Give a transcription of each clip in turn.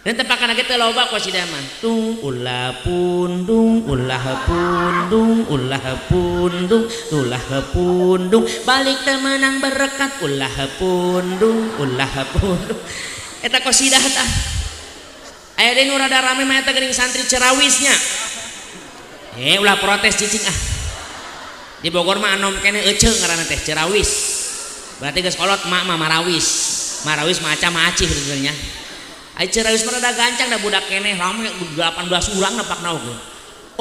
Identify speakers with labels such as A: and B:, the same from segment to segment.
A: Dan tepakan kita loba qasidah mah. Tung ulah pundung, ulah pundung, ulah pundung, ulah pundung, balik teu meunang berkat ulah pundung, ulah pundung. Eta qasidah tah. Aya deui nu rada rame mah eta geuning santri Cerawisnya. Ulah protes cicing ah. Di Bogor mah anom keneh ece ngaranna teh Cerawis. Berarti geus kolot mak mah marawis. Marawis mah aca mah acih sebenarnya. Ai Cerawis mah rada gancang da budak keneh rame 18 urang napakna oge.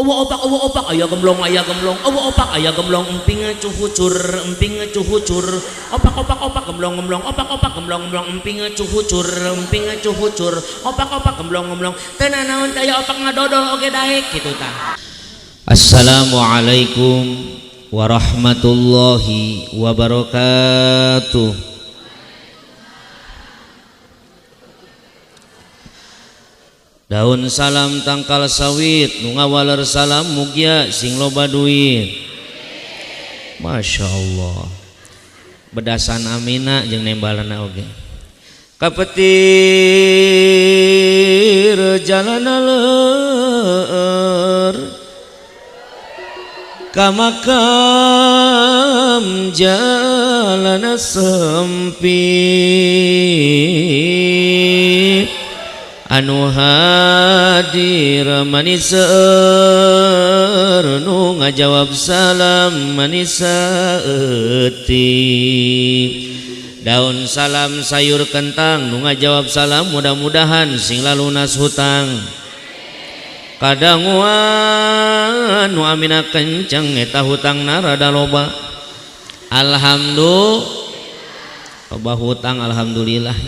A: Eueuh opak aya gemblong aya gemblong, eueuh opak aya gemblong emping cuhucur, emping cuhucur, opak opak opak gemblong gemblong, opak opak gemblong gemblong emping cuhucur, emping cuhucur, opak opak gemblong gemblong, teu nanaon teh aya opak ngadodol oge daek kitu tah. Assalamualaikum warahmatullahi wabarakatuh. Daun salam tangkal sawit nu ngawaler salam mugia sing loba duit. Masya Allah. Bedasan amina jeung nembalana oge. Kapetir jalana leur ka makam jalana sempit anu hadir maniseur nu ngajawab salam manisaeutik. Daun salam sayur kentang nu ngajawab salam mudah-mudahan sing lalunas hutang. Kadanguan nu amina kenceng eta hutangna rada loba. Alhamdulillah loba hutang alhamdulillah.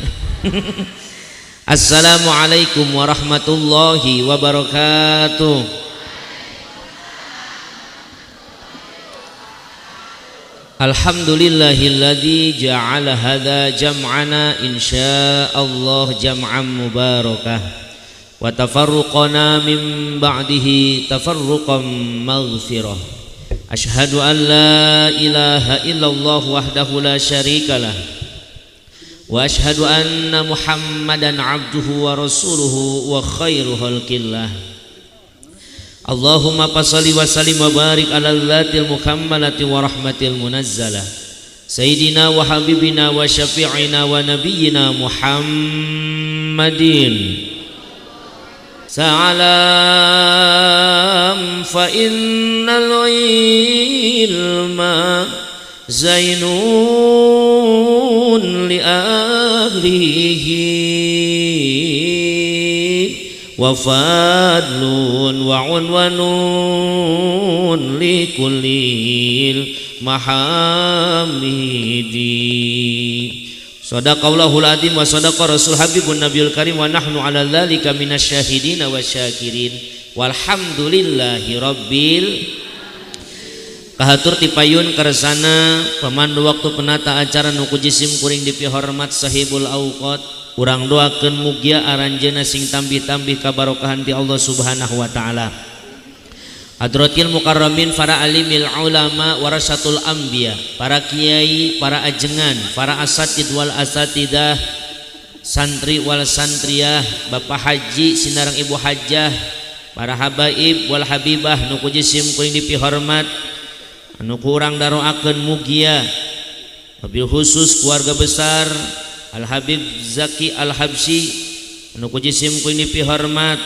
A: Assalamualaikum warahmatullahi wabarakatuh. Alhamdulillahilladzi ja'ala hadza jam'ana insyaallah jam'an mubarakah wa tafarruqana min ba'dihi tafarruqan maghfirah. Asyhadu an la ilaha illallah wahdahu la syarikalah wa asyhadu anna Muhammadan abduhu wa rasuluhu wa khairu khalqillah. Allahumma shalli wa sallim wa barik ala dzatil mukammalati wa rahmatil munazzalah sayyidina wa habibina wa syafi'ina wa nabiyyina Muhammadin. Salam fa innal ilma zainun li ahlihi wa fadlun wa unwanun li kullil mahamidi. Sadaqallahul azim wa sadaqa rasul habibun nabiyul karim wa nahnu ala dzalika minasyahidin wa syakirin walhamdulillahi rabbil. Kahatur tipayun kersana pemandu waktu penata acara nu ku jisim kuring dipihormat sahibul awqat. Urang doakeun mugia aranjeuna sing tambih-tambih kabarokahan ti Allah Subhanahu wa taala. Hadratil mukarramin para alimil ulama warasatul anbiya, para kiai, para ajengan, para asatid wal asatidah, santri wal santriah, bapak haji sinareng ibu hajah, para habaib wal habibah nu ku jisim kuring dipihormat, anu kurang daroakeun mugia wabil khusus keluarga besar Al Habib Zaki Al Habsyi anu ku jisim kuring dipihormat,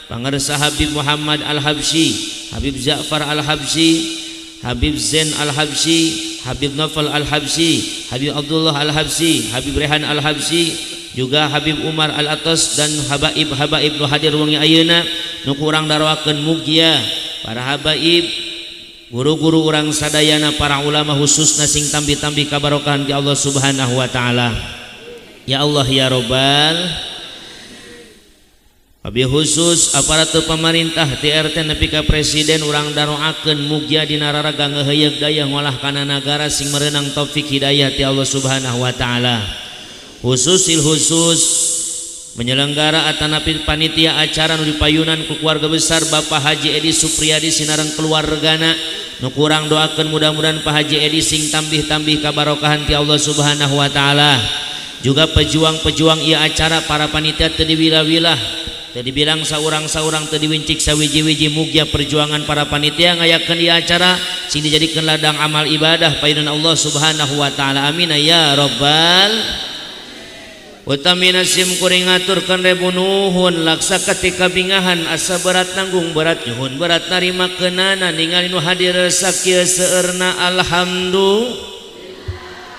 A: pangarsa Habib Muhammad Al Habsyi, Habib Ja'far Al Habsyi, Habib Zain Al Habsyi, Habib Novel Al Habsyi, Habib Abdullah Al Habsyi, Habib Rehan Al Habsyi, juga Habib Umar Al Atos dan habaib-habaib nu hadir wengi ayeuna nu kurang daroakeun mugia para habaib, guru-guru urang sadayana, para ulama khususna sing tambi-tambi kabarokahan ti Allah Subhanahu wa taala. Ya Allah ya Robbal. Wabil khusus aparatur pemerintah TRT nepi ka presiden urang daroakeun mugia dina raraga ngeuheuyeuk daya ngolah kana nagara sing merenang taufik hidayah ti Allah Subhanahu wa taala. Khususil khusus penyelenggara atanapi panitia acara nu dipayunan ku keluarga besar Bapak Haji Edi Supriyadi sinareng keluargana nu kurang doakeun mudah-mudahan Pak Haji Edi sing tambih-tambih kabarokahan ti Allah Subhanahu wa taala. Juga pejuang-pejuang ieu acara para panitia teu diwilah-wilah, teu dibilang saurang-saurang, teu diwincik sawiji-wiji. Mugia perjuangan para panitia ngayakeun ieu acara sing dijadikeun ladang amal ibadah payunan Allah Subhanahu wa taala. Amin ya rabbal. Utamina sim kuring ngaturkeun rebu nuhun laksa ketika bingahan asa berat nanggung berat nyuhun berat narima keunana ningali nu hadir sakieu seueurna. Alhamdulillah,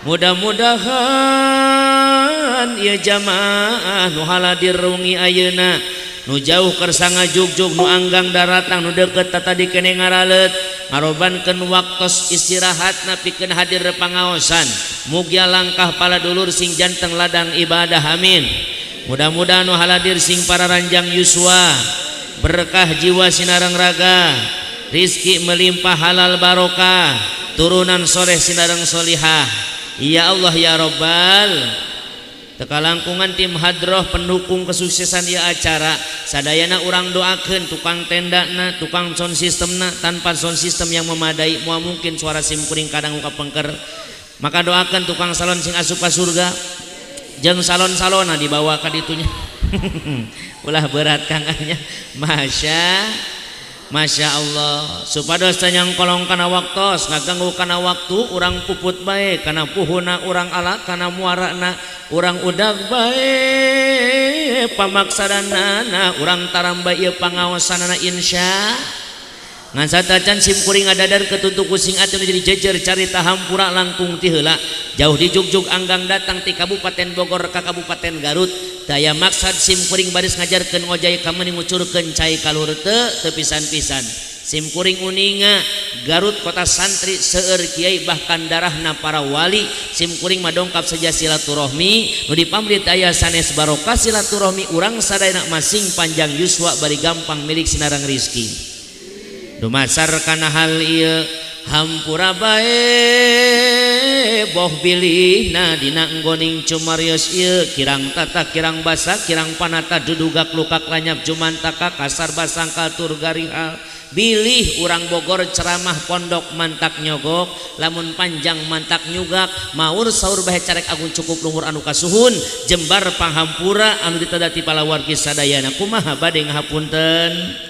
A: mudah-mudahan ieu jamaah nu haladir wengi ayeuna, nu jauh kersa ngajugjug, nu anggang daratang, nu deukeut tatadi keneh ngaraleut, ngarobankeun waktos istirahatna pikeun hadir pangaosan, mugia langkah pala dulur sing janteng ladang ibadah. Amin. Mudah-mudahan nu haladir sing para ranjang yuswa, berkah jiwa sinareng raga, rizki melimpah halal barokah, turunan soleh sinareng solihah. Ya Allah ya Rabbal. Tekalangkungan tim hadroh pendukung kesuksesan ieu acara sadayana urang doakeun, tukang tendana, tukang sound systemna. Tanpa sound system yang memadai moal mungkin suara sim kuring kadang ka pengker. Maka doakan tukang salon sing asup ka surga jeung salon-salona dibawa ka ditunya. Ulah berat kang nya. Masya Masya Allah, supados teu nyangkolong kana waktos, ngaganggu kana waktu, urang puput bae kana puhuna, urang ala kana muarana, urang udag bae pamaksadanana, urang taramba ieu pangaosanana insya. Ngan satacan sim kuring ngadadar ketutup kusing atuh jadi jejer carita hampura langkung ti heula jauh di Jugjug anggang datang ti Kabupaten Bogor ka Kabupaten Garut. Daya maksad sim kuring baris ngajarkeun ngojay ka meuni ngucurkeun cai kalur teu teu pisan-pisan. Sim kuring uninga Garut kota santri, seueur kiai, bahkan darahna para wali. Sim kuring madongkap saja silaturahmi nu dipamrit aya sanes barokah silaturahmi urang sadayana masing panjang yuswa bari gampang milik sinareng rizki. Dumasar kana hal ieu hampura bae boh bilihna dina enggoning cumarios ieu kirang tata kirang basa kirang panata dudugak lukak lanyap jumantaka kasar basangka tur garihal. Bilih urang Bogor ceramah pondok mantak nyogok, lamun panjang mantak nyugak, maur saur bae carek agung cukup luhur anu kasuhun jembar panghampura anu ditadati palawargi sadayana. Kumaha bade ngahapunten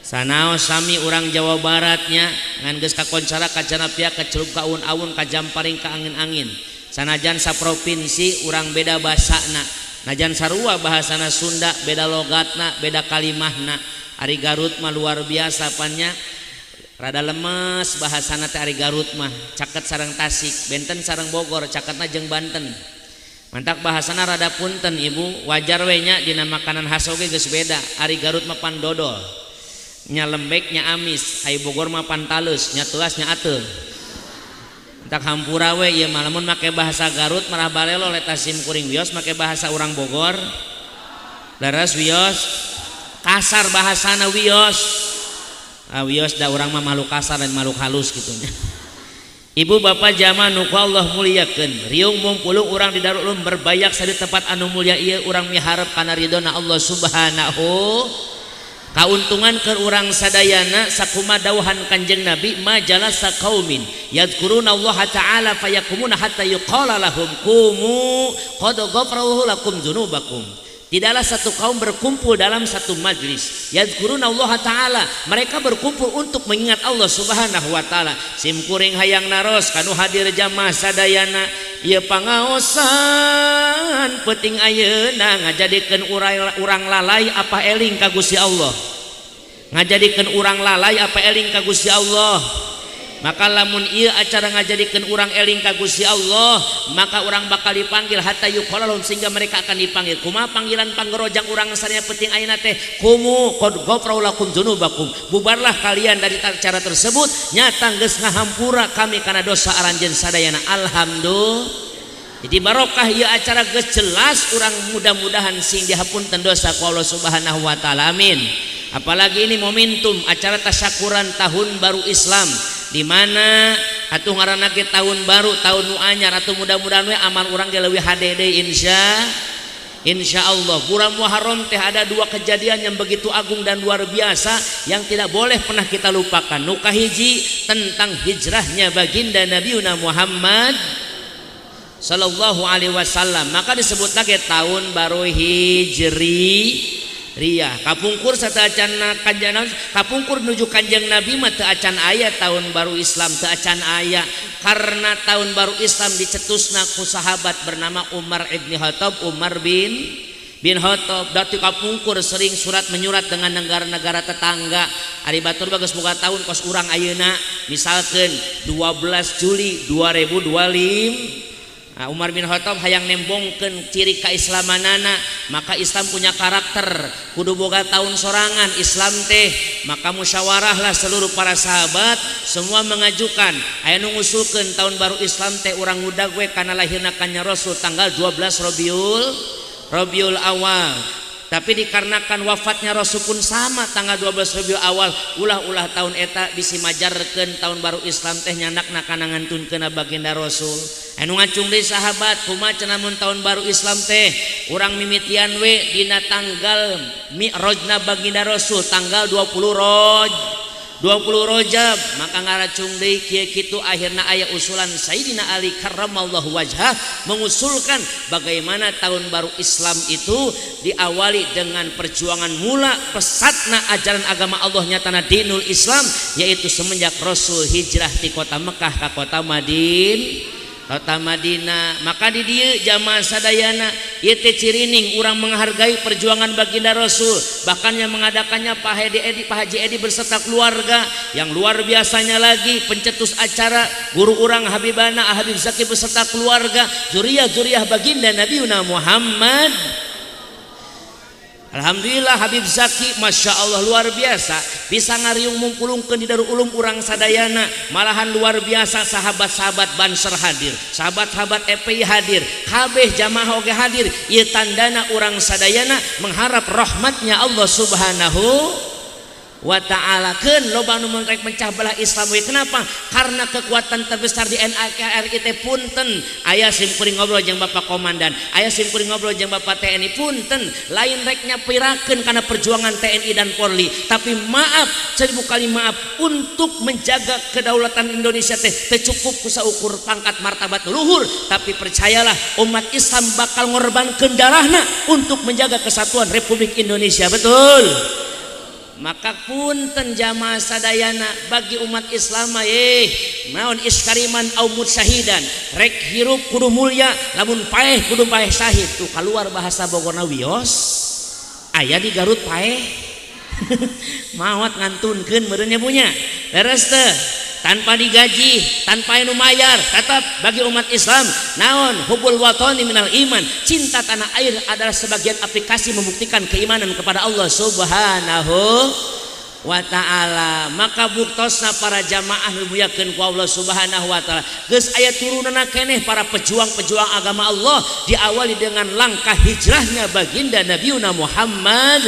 A: sanaos sami urang Jawa Baratnya ngan geus kakoncara kacana pia kacelub ka aun-aun kajamparing ka angin-angin. Sanajan saprovinsi urang beda basana, najan sarua bahasana Sunda beda logatna beda kalimahna. Ari Garut mah luar biasa pannya, rada lemes bahasana teh. Ari Garut mah caket sareng Tasik, benten sareng Bogor, caketna jeung Banten. Mantak bahasana rada punten ibu, wajar we nya dina makanan khas oge geus beda. Ari Garut mah pan dodol nya lembek nya amis, ai Bogor mah pan talus nya telas nya ateul. Entak hampura we ieu mah lamun make bahasa Garut marah balelo leta sim kuring, wios make bahasa urang Bogor leres wios kasar bahasana wios. Ah, wios da urang mah makhluk kasar dan makhluk halus gitu nya. Ibu bapak jamaah nu ku Allah muliakeun, riung mumpulung urang di Darul Ulum berbayak sadi tempat anu mulia ieu, urang miharep kana ridona Allah Subhanahu. Kauntungan keur urang sadayana sakuma dawuhan Kanjeng Nabi, majalasa qaumin yadhkuruna Allah ta'ala fayakumuna hatta yuqala lahum qumu qad ghafarallahu lakum dzunubakum. Tidaklah satu kaum berkumpul dalam satu majlis yadhkuruna Allah ta'ala, mereka berkumpul untuk mengingat Allah Subhanahu wa ta'ala. Sim kuring hayang naros kanu hadir jamaah sadayana ieu pangaosan peuting ayeuna ngajadikeun urang lalai apa eling ka Gusti Allah, ngajadikeun urang lalai apa eling ka Gusti Allah. Maka lamun ieu acara ngajadikeun urang eling ka Gusti Allah, maka urang bakal dipanggil hatta yuqala lahum, sehingga mereka akan dipanggil. Kumaha panggilan panggerojang urang sadaya penting ayeuna teh? Qumu qad ghafara lakum dzunubakum, bubarlah kalian dari acara tersebut, nyata geus ngahampura kami kana dosa aranjeun sadayana. Alhamdulillah. Jadi barokah ieu acara geus jelas urang mudah-mudahan sing dihapunten dosa ku Allah Subhanahu wa taala. Amin. Apalagi ini momentum acara tasyakuran tahun baru Islam di mana atuh ngaranna ge tahun baru tahun nu anyar, atuh mudah-mudahan we amal urang ge leuwih hade deui insya Allah. Bulan Muharram teh ada dua kejadian yang begitu agung dan luar biasa yang tidak boleh pernah kita lupakan. Nu kahiji tentang hijrahnya baginda Nabiuna Muhammad. Sallallahu Alaihi Wasallam. Maka disebut lagi tahun baru Hijri Riyah. Kapungkur sateuacan kanjeng, kapungkur nuju Kanjeng Nabi mah teu acan aya tahun baru Islam, teu acan aya, karena tahun baru Islam dicetusna ku sahabat bernama Umar ibni Khattab, Umar bin bin Khattab. Dati kapungkur sering surat menyurat dengan negara-negara tetangga. Ari batur bagus boga tahun kos urang ayeuna, misalkan 12 Juli 2025. Nah, Umar bin Khattab hayang nembongkeun ciri keislamanana, maka Islam punya karakter, kudu boga tahun sorangan Islam teh. Maka musyawarahlah seluruh para sahabat, semua mengajukan, aya nu ngusulkeun tahun baru Islam teh urang ngudag we kana lahirna Kanjeng Rasul tanggal 12 Rabiul Rabiul Awal. Tapi dikarenakan wafatnya Rasul pun sama tanggal 12 Rabiul Awal, ulah-ulah tahun eta bisi majarkeun tahun baru Islam teh nyandakna kana ngantunkeun baginda Rasul. Anu ngacung deui sahabat, kumaha cenah mun tahun baru Islam teh urang mimitian we dina tanggal Mi'rajna baginda Rasul, tanggal 20 Roj 20 Rajab. Maka ngaracung deui kieu kitu, akhirna aya usulan Sayyidina Ali karramallahu wajhah, mengusulkan bagaimana tahun baru Islam itu diawali dengan perjuangan mula pesatna ajaran agama Allah, nyatana dinul Islam, yaitu semenjak Rasul hijrah di kota Mekah ke kota Madinah, kota Madinah. Maka di dieu jamaah sadayana, ieu teh cirining urang menghargai perjuangan baginda Rasul. Bahkan yang mengadakannya Pak Hedi Edi, Pak Haji Edi berserta keluarga. Yang luar biasanya lagi, pencetus acara guru urang Habibana Habib Zaki beserta keluarga, zuriyah-zuriyah baginda Nabi Muhammad. Alhamdulillah, Habib Zaki, Masya Allah, luar biasa bisa ngariung mungkulungkeun di Darul Ulum urang sadayana. Malahan luar biasa, sahabat-sahabat Banser hadir, sahabat-sahabat FPI hadir, kabeh jamaah oge hadir. Ieu tandana urang sadayana mengharap rahmatnya Allah Subhanahu wa ta'ala. Keun loba nu rek mencah belah Islam we. Kenapa? Karena kekuatan terbesar di NKRI teh, punten, aya sim kuring ngobrol jeung Bapak Komandan, aya sim kuring ngobrol jeung Bapak TNI, punten, lain rek nyapirakeun karena perjuangan TNI dan Polri, tapi maaf, seribu kali maaf, untuk menjaga kedaulatan Indonesia teh teu cukup ku saukur pangkat martabat luhur. Tapi percayalah, umat Islam bakal ngorbankeun darahna untuk menjaga kesatuan Republik Indonesia, betul. Maka punten jamaah sadayana, bagi umat Islam naon, ish kariman au mut syahidan, rek hirup kudu mulia, lamun paeh kudu paeh syahid. Tuh keluar bahasa Bogorna, wios aya di Garut paeh maot ngantunkeun meureun punya leres teh, tanpa digaji, tanpa anu mayar. Tetap bagi umat Islam naon, hubbul watoni minal iman, cinta tanah air adalah sebagian aplikasi membuktikan keimanan kepada Allah Subhanahu wa ta'ala. Maka buktosna para jamaah dimuliakeun ku Allah Subhanahu wa ta'ala, geus aya turunanna keneh para pejuang-pejuang agama Allah, diawali dengan langkah hijrahnya baginda Nabiuna Muhammad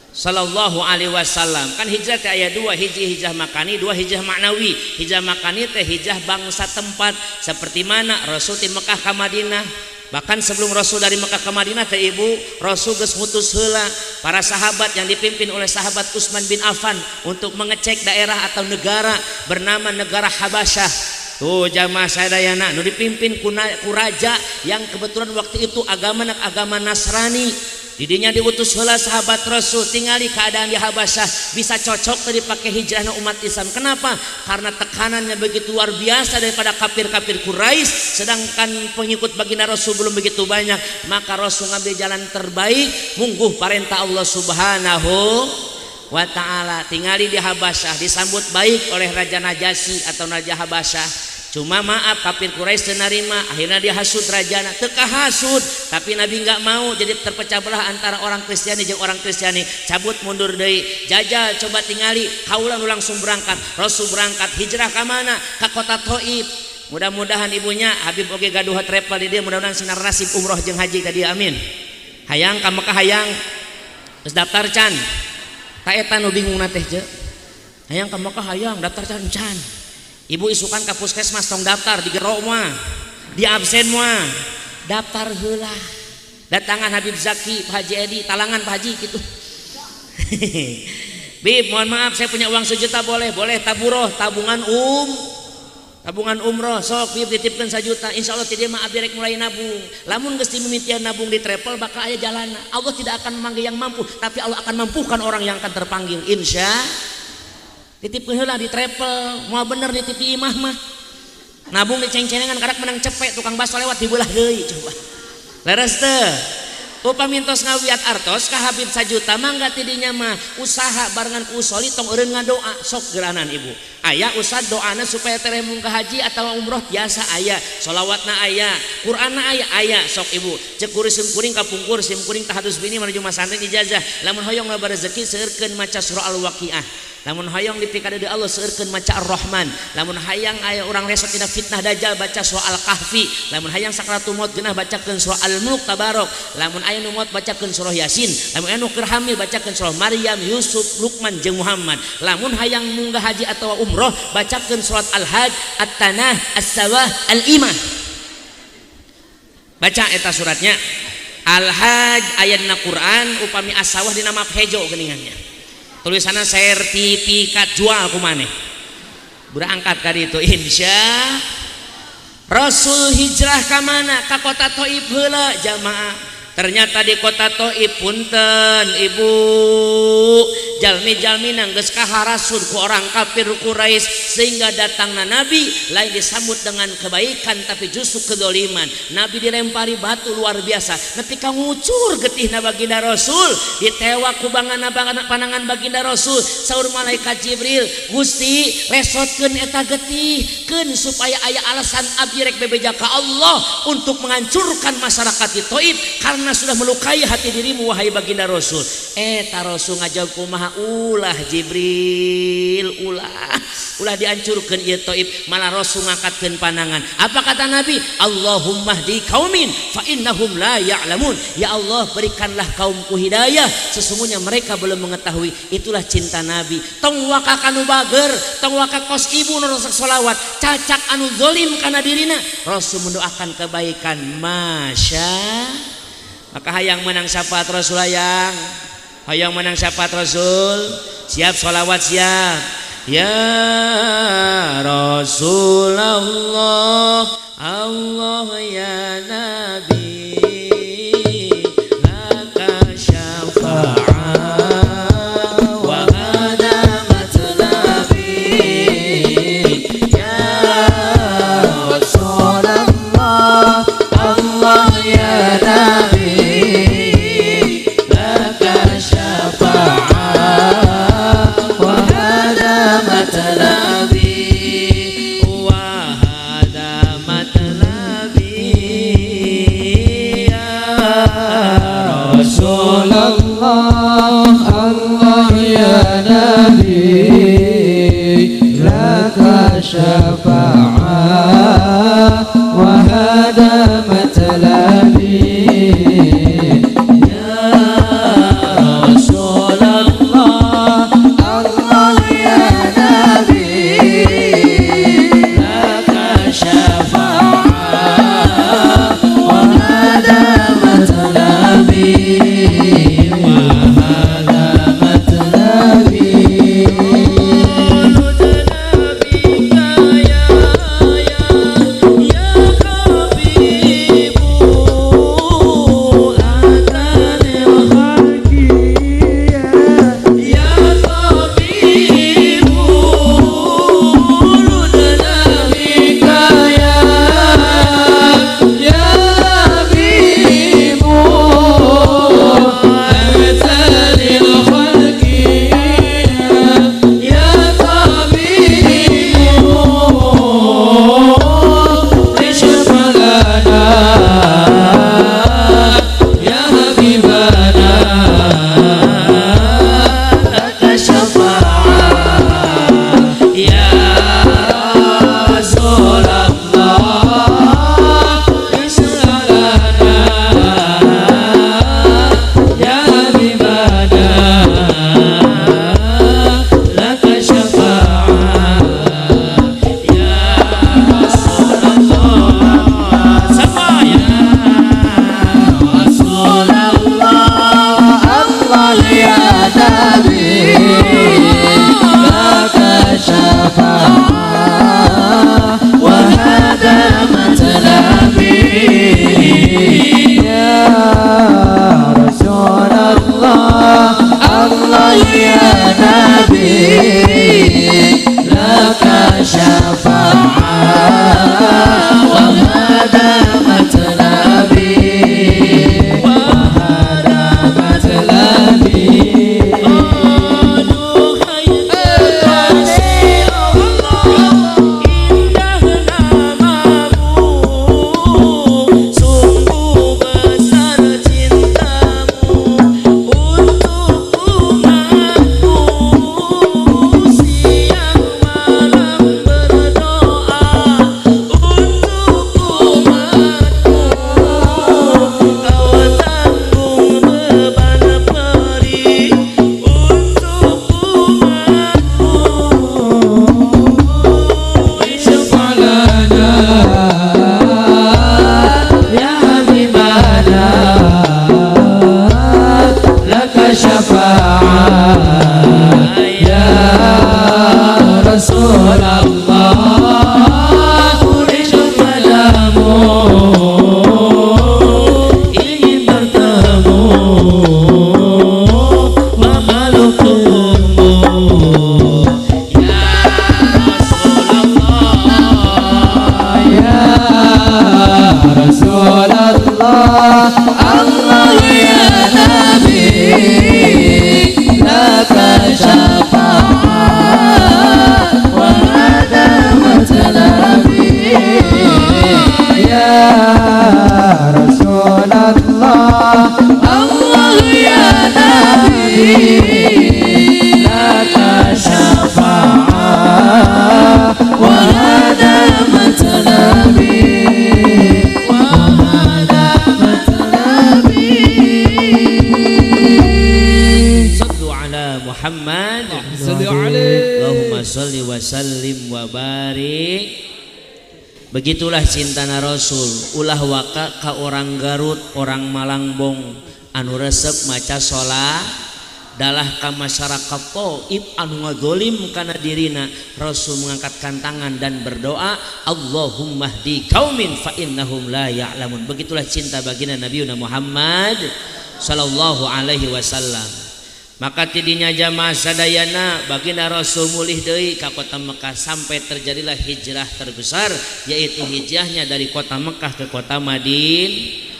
A: Sallallahu Alaihi Wasallam. Kan hijrah teh aya dua, hiji hijrah makani, dua hijrah maknawi. Hijrah makani teh hijrah bangsa tempat, seperti mana Rasul di Mekah ke Madinah. Bahkan sebelum Rasul dari Mekah ke Madinah teh, Ibu, Rasul geus ngutus heula para sahabat yang dipimpin oleh sahabat Utsman bin Affan untuk mengecek daerah atau negara bernama negara Habasyah. Tuh jamaah sadayana, nu dipimpin ku raja yang kebetulan waktu itu agama agama Nasrani. Didinya diutus heula sahabat Rasul, tingali keadaan di Habasyah, bisa cocok tadi dipakai hijrahna umat Islam. Kenapa? Karena tekanannya begitu luar biasa daripada kafir-kafir Quraisy, sedangkan pengikut baginda Rasul belum begitu banyak. Maka Rasul ngambil jalan terbaik, mungguh perintah Allah Subhanahu wa ta'ala. Tingali di Habasyah disambut baik oleh Raja Najasyi atau Raja Habasyah. Cuma maaf, kafir Quraisy nerima, akhirnya dia hasud rajana, teu kahasud, tapi Nabi nggak mau jadi terpecah belah antara orang Kristiani jeung orang Kristiani. Cabut mundur deui, jajal coba tingali, kaula nu langsung berangkat. Rasul berangkat hijrah ka mana? Ka kota Thaif. Mudah-mudahan ibunya Habib oge gaduh travel di dia, mudah-mudahan sinar nasib umroh jeung haji tadi, amin. Hayang ka Mekah hayang. Geus daftar can? Ta eta nu bingung teh je. Hayang ka Mekah hayang, daftar can can. Ibu isukan ka puskesmas, tong daftar di gero mah, di absen mah, daftar heula. Datangan Habib Zaki, Pak Haji Edi, talangan Pak Haji gitu. Bib, mohon maaf, saya punya uang 1 juta, boleh? Boleh, taburoh, tabungan. Tabungan umroh sok ieu titipkeun 1 juta, insyaallah ti dieu mah abdi rek mulai nabung. Lamun geus dimimitian nabung di travel bakal aya jalana. Allah tidak akan memanggil yang mampu, tapi Allah akan mampukan orang yang akan terpanggil. Insya titipkeun heula di travel, moal bener dititip di imah mah. Nabung di ceng-cengan karak menang cepet tukang bakso lewat dibelah deui coba. Leres teu? Upami tos ngawiat artos ka Habib 1 juta mangga tidinya mah usaha barengan ku usoli tong eureun ngadoa sok geranan ibu. Aya usah doana supaya tereh mung ka haji atawa umroh biasa aya, solawatna aya, Qur'anna aya, aya sok ibu. Cek guru sim kuring kapungkur sim kuring tahadus bini menuju masantren ijazah. Lamun hoyong loba rezeki seueurkeun maca surah Al-Waqiah. Lamun hayang dipikade Allah seueurkeun maca Ar-Rahman. Lamun hayang aya urang resot dina fitnah dajjal baca surah Al-Kahfi. Lamun hayang sakratul maut geunah bacakeun surah Al-Mulk Tabarok. Lamun aya nu maut bacakeun surah Yasin. Lamun aya nu keur hamil bacakeun surah Maryam, Yusuf, Luqman jeung Muhammad. Lamun hayang munggah haji atawa umroh bacakeun surat Al-Hajj, At-Tanah, As-Sawah, Al-Imah. Baca eta suratnya. Al-Hajj ayat dina Quran upami As-Sawah dina map hejo geuningannya. Tulisanna sertifikat jual kumaneh. Berangkat ka ditu insya Rasul hijrah ka mana? Ka kota Thaif heula jamaah. Ternyata di kota Thaif punten ibu jalmi-jalmi geus kaharasud ku orang kafir Quraisy sehingga datangna Nabi lain disambut dengan kebaikan tapi justru kedoliman. Nabi dilempari batu luar biasa nepi ka ngucur getihna baginda Rasul, ditewak ku bangana panangan baginda Rasul. Saur malaikat Jibril, Gusti resotkeun eta getih keun supaya aya alasan abdi rek bebeja ka Allah untuk menghancurkan masyarakat di Thaif karena sudah melukai hati dirimu wahai baginda Rasul. Eta Rasul ngajawab kumaha, ulah Jibril, ulah ulah dihancurkeun ieu Thaif, malah Rasul ngangkatkeun panangan. Apa kata Nabi? Allahumma hdi qaumin fa innahum la ya'lamun. Ya Allah, berikanlah kaumku hidayah, sesungguhnya mereka belum mengetahui. Itulah cinta Nabi. Tong waka kanu bager, tong waka kos ibu nu rosak solawat, cacak anu zalim kana dirina, Rasul mendoakan kebaikan. Masya maka hayang menang syafaat Rasul, hayang hayang menang syafaat Rasul, siap sholawat siap. Ya Rasulullah, Allah ya Nabi, laka syafa'ah wa hada matlabi. Ya
B: Rasulullah, Allah ya Nabi, laka syafa'ah wa hada matlabi.
A: Wa hada matlabi. Ya
B: Rasulullah, Allah ya Nabi, laka syafa'ah wa hada matlabi.
A: Ya Rasulullah,
B: Allah ya Nabi,
A: laka syafa'ah
B: wa hada matlabi.
A: Wa hada
B: شفاعة يا رسول الله أريد padamu
A: ingin bertemu memeluk tubuhmu ya Rasulullah
B: ya Rasulullah Allah ya Nabi laka syafaat wa hada matlabi ya Rasulullah Allah ya Nabi laka syafaat wa hada matlabi wa hada matlabi.
A: Sallu ala Muhammad.
B: Sallu alaihi.
A: Allahumma sholli wa sallim wa barik. Begitulah cintana Rasul. Ulah waka ka orang Garut, orang Malangbong anu resep maca sholat dalah ka masyarakat Thaif anu ngazolim kana dirina. Rasul mengangkatkan tangan dan berdoa, Allahumma hdi qaumin fa innahum la ya'lamun. Begitulah cinta baginda Nabi Muhammad sallallahu alaihi wasallam. Maka tidinya jamaah sadayana baginda Rasul mulih deui ka kota Mekah sampai terjadilah hijrah terbesar, yaitu hijrahnya dari kota Mekah ke kota Madinah.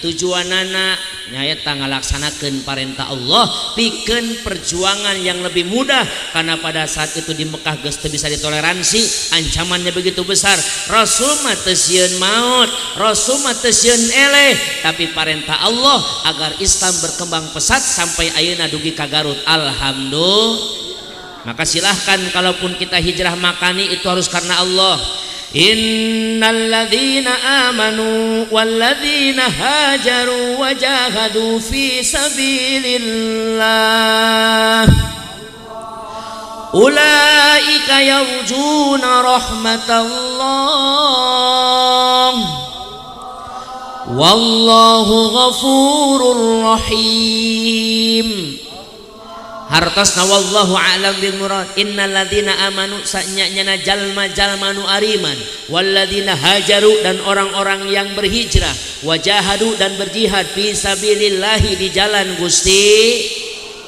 A: Tujuanana nyaeta ngalaksanakeun parentah Allah pikeun perjuangan yang lebih mudah, karena pada saat itu di Mekah geus teu bisa ditoleransi, ancamannya begitu besar. Rasul mah teu sieun maut, Rasul mah teu sieun eleh, tapi parentah Allah agar Islam berkembang pesat sampai ayeuna dugi ka Garut. Alhamdulillah. Maka silahkan kalaupun kita hijrah makani itu harus karena Allah. Innalladzina amanu walladzina hajaru wajahadu fi sabilillah ulaika yarjuna rahmatallah wallahu ghafurur rahim. Hartosna wallahu a'lam bil murad. Innalladzina amanu sanyana jalma-jalma nu ariman, walladzina hajaru dan orang-orang yang berhijrah, wajahadu dan berjihad fi sabilillahi di jalan Gusti,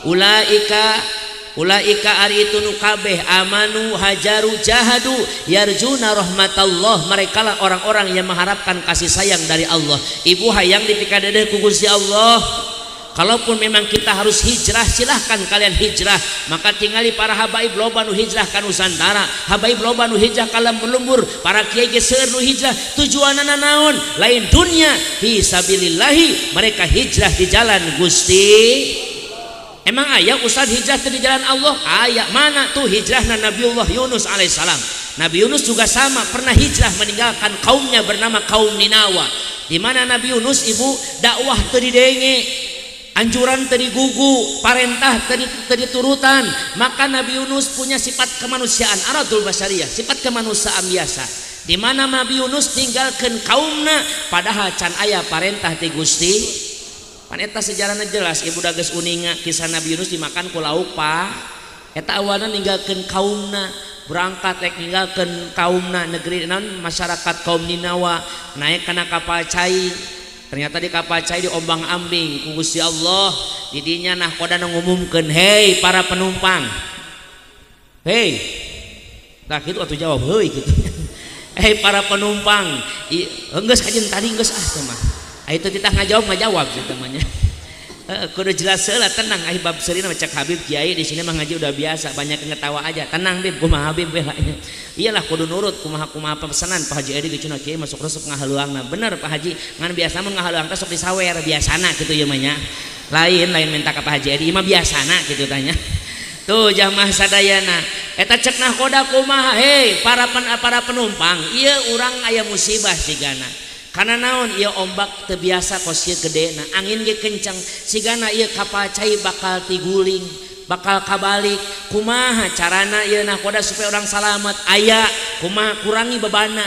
A: ulaika ulaika ari itu nu kabeh amanu hajaru jahadu yarjuna rahmatallah, merekalah orang-orang yang mengharapkan kasih sayang dari Allah. Ibu hayang dipikadedeh ku Gusti Allah. Kalaupun memang kita harus hijrah, silahkan kalian hijrah. Maka tingali para habaib loba nu hijrah ka Nusantara, habaib loba nu hijrah ka lembur-lembur, para kiai ge seueur nu hijrah. Tujuanana naon? Lain dunia, fi sabilillahi, mereka hijrah di jalan Gusti. Emang aya ustaz hijrah di jalan Allah? Aya. Mana tuh hijrahna Nabiullah Yunus alaihissalam? Nabi Yunus juga sama, pernah hijrah meninggalkan kaumnya bernama kaum Ninawa. Di mana Nabi Yunus ibu dakwah teu didenge, anjuran tadi gugu, parentah tadi turutan. Maka Nabi Yunus punya sifat kemanusiaan, aradul basyariah, sifat kemanusiaan biasa. Di mana Nabi Yunus tinggalkan kaumna padahal can aya parentah ti Gusti. Pan eta sejarahna jelas, ibu dages uninga kisah Nabi Yunus dimakan ku lauk pa. Eta awalna ninggalkeun kaumna, berangkat rek ninggalkeun kaumna negeri naon masyarakat kaum Ninawa, naik kana kapal cai. Ternyata di kapal cai diombang-ambing ku Gusti Allah. Didinya nahkoda ngumumkeun, "Hei para penumpang." Hei. Tah kitu atuh jawab, "Heuy" kitu. Hei para penumpang, geus kajen tadi geus ah teh mah. Aya teu titah ngajawab kitu mah nya. Kudu jelas heula tenang ai bab seurina cek Habib Kiai di sini mah ngaji udah biasa banyak yang ngetawa aja. Tenang Bib, kumaha Habib we. Iyalah kudu nurut kumaha kumaha pesanan Pak Haji Edi ge cenah kiai masuk resep ngahaluangna. Bener Pak Haji, ngan biasa mun ngahaluang teh sok disawer biasana kitu ieu mah nya. Lain lain minta ka Pak Haji Edi mah biasana kitu tanya. Tuh jamaah sadayana eta cek nahkoda kumaha, hei para penumpang, ieu urang aya musibah sigana. Karena naon ieu ombak teu biasa kos ieu gedena, angin ge kencang, sigana ieu kapal cai bakal tiguling, bakal kabalik. Kumaha carana ieu nahkoda supaya orang salamat? Aya kumaha kurangi bebana.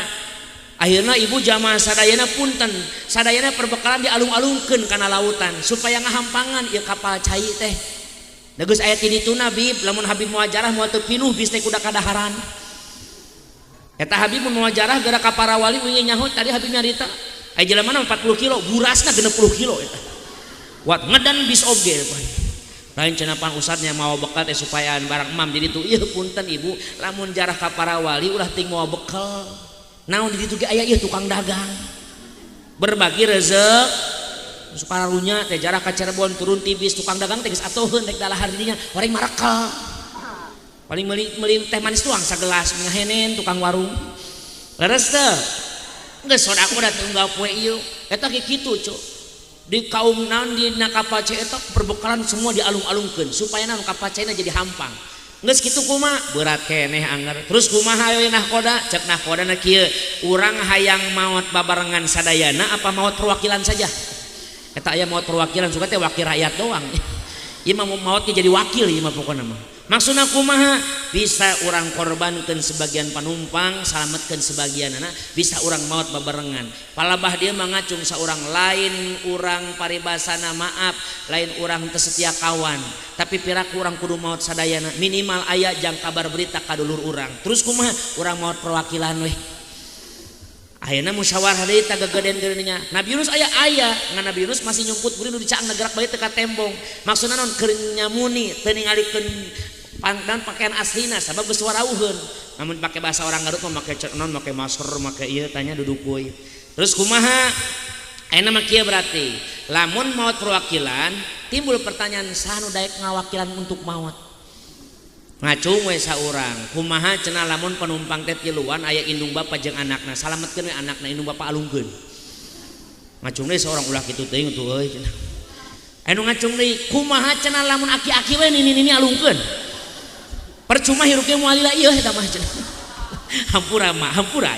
A: Akhirna ibu jamaah sadayana punten, sadayana perbekalan dialung-alungkeun kana lautan supaya ngahampangan ieu kapal cai teh. Da geus aya ti ditu Habib, lamun Habib moal jarah moal teu pinuh bis teh kuda kadaharan. Eta Habib mun moal jarah gara ka para wali uing nyaho tadi Habib nyarita. Aya jelema 40 kilo, burasna 60 kilo eta. Wat ngedan bis oge pan. Lain cenah pan ustadnya mawa bekal teh supaya barang emam jadi tuh ieu punten ibu, lamun jarah ka para wali ulah ting mawa bekal. Naon di ditu ge aya ieu tukang dagang. Berbagi rezek supararunya teh jarah ka Cirebon turun tibis tukang dagang teh geus atoheun rek dalahar dinya horeng marekel. Paling meuli teh manis tuang sagelas ngahenen tukang warung. Leres teu? Geus sodakoh da tunggal poe ieu. Eta ge kitu cuk. Di kaum naon dina kapal cai eta perbekalan semua dialung-alungkeun supaya naon kapal caina jadi hampang. Geus kitu kumaha? Berat keneh anger. Terus kumaha we nahkoda? Cek nahkodana kieu, urang hayang maot babarengan sadayana apa maot perwakilan saja? Eta aya maot perwakilan suka teh wakil rakyat doang. Ieu mah maotnya jadi wakil ieu mah pokona mah. Maksudna kumaha? Bisa urang korbankeun sebagian panumpang, salametkeun sebagianana, bisa urang maot babarengan. Palabah dia mah ngacung saurang lain urang paribasana maaf, lain urang teu setia kawan, tapi piraku urang kudu maot sadayana, minimal aya jang kabar berita ka dulur urang. Terus kumaha? Urang maot perwakilan weh. Ayeuna musyawarah deui tah gegeden-gedenya. Nabi Yunus aya aya, ngan Nabi Yunus masih nyumput buri nu dicaang gerak bae teu ka tembong. Maksudna naon? Keur nyamuni teu ningalikeun dan pakaian aslina sabab geus warauheun. Namun pake bahasa orang Garut mah make non make masker make ieu tanya duduk we. Terus kumaha? Ayeuna mah kieu berarti. Lamun maot perwakilan, timbul pertanyaan saha nu daek ngawakilan untuk maot? Ngacung we saurang. Kumaha cenah lamun penumpang teh tiluan aya indung bapa jeung anakna, salametkeun we anakna indung bapa alungkeun. Ngacung deui saurang ulah kitu teuing tuh euy cenah. Anu ngacung deui kumaha cenah lamun aki-aki we nini-nini alungkeun. Percuma hirup ge moal lila ieu eta mah cenah. Hampura mah, hampura.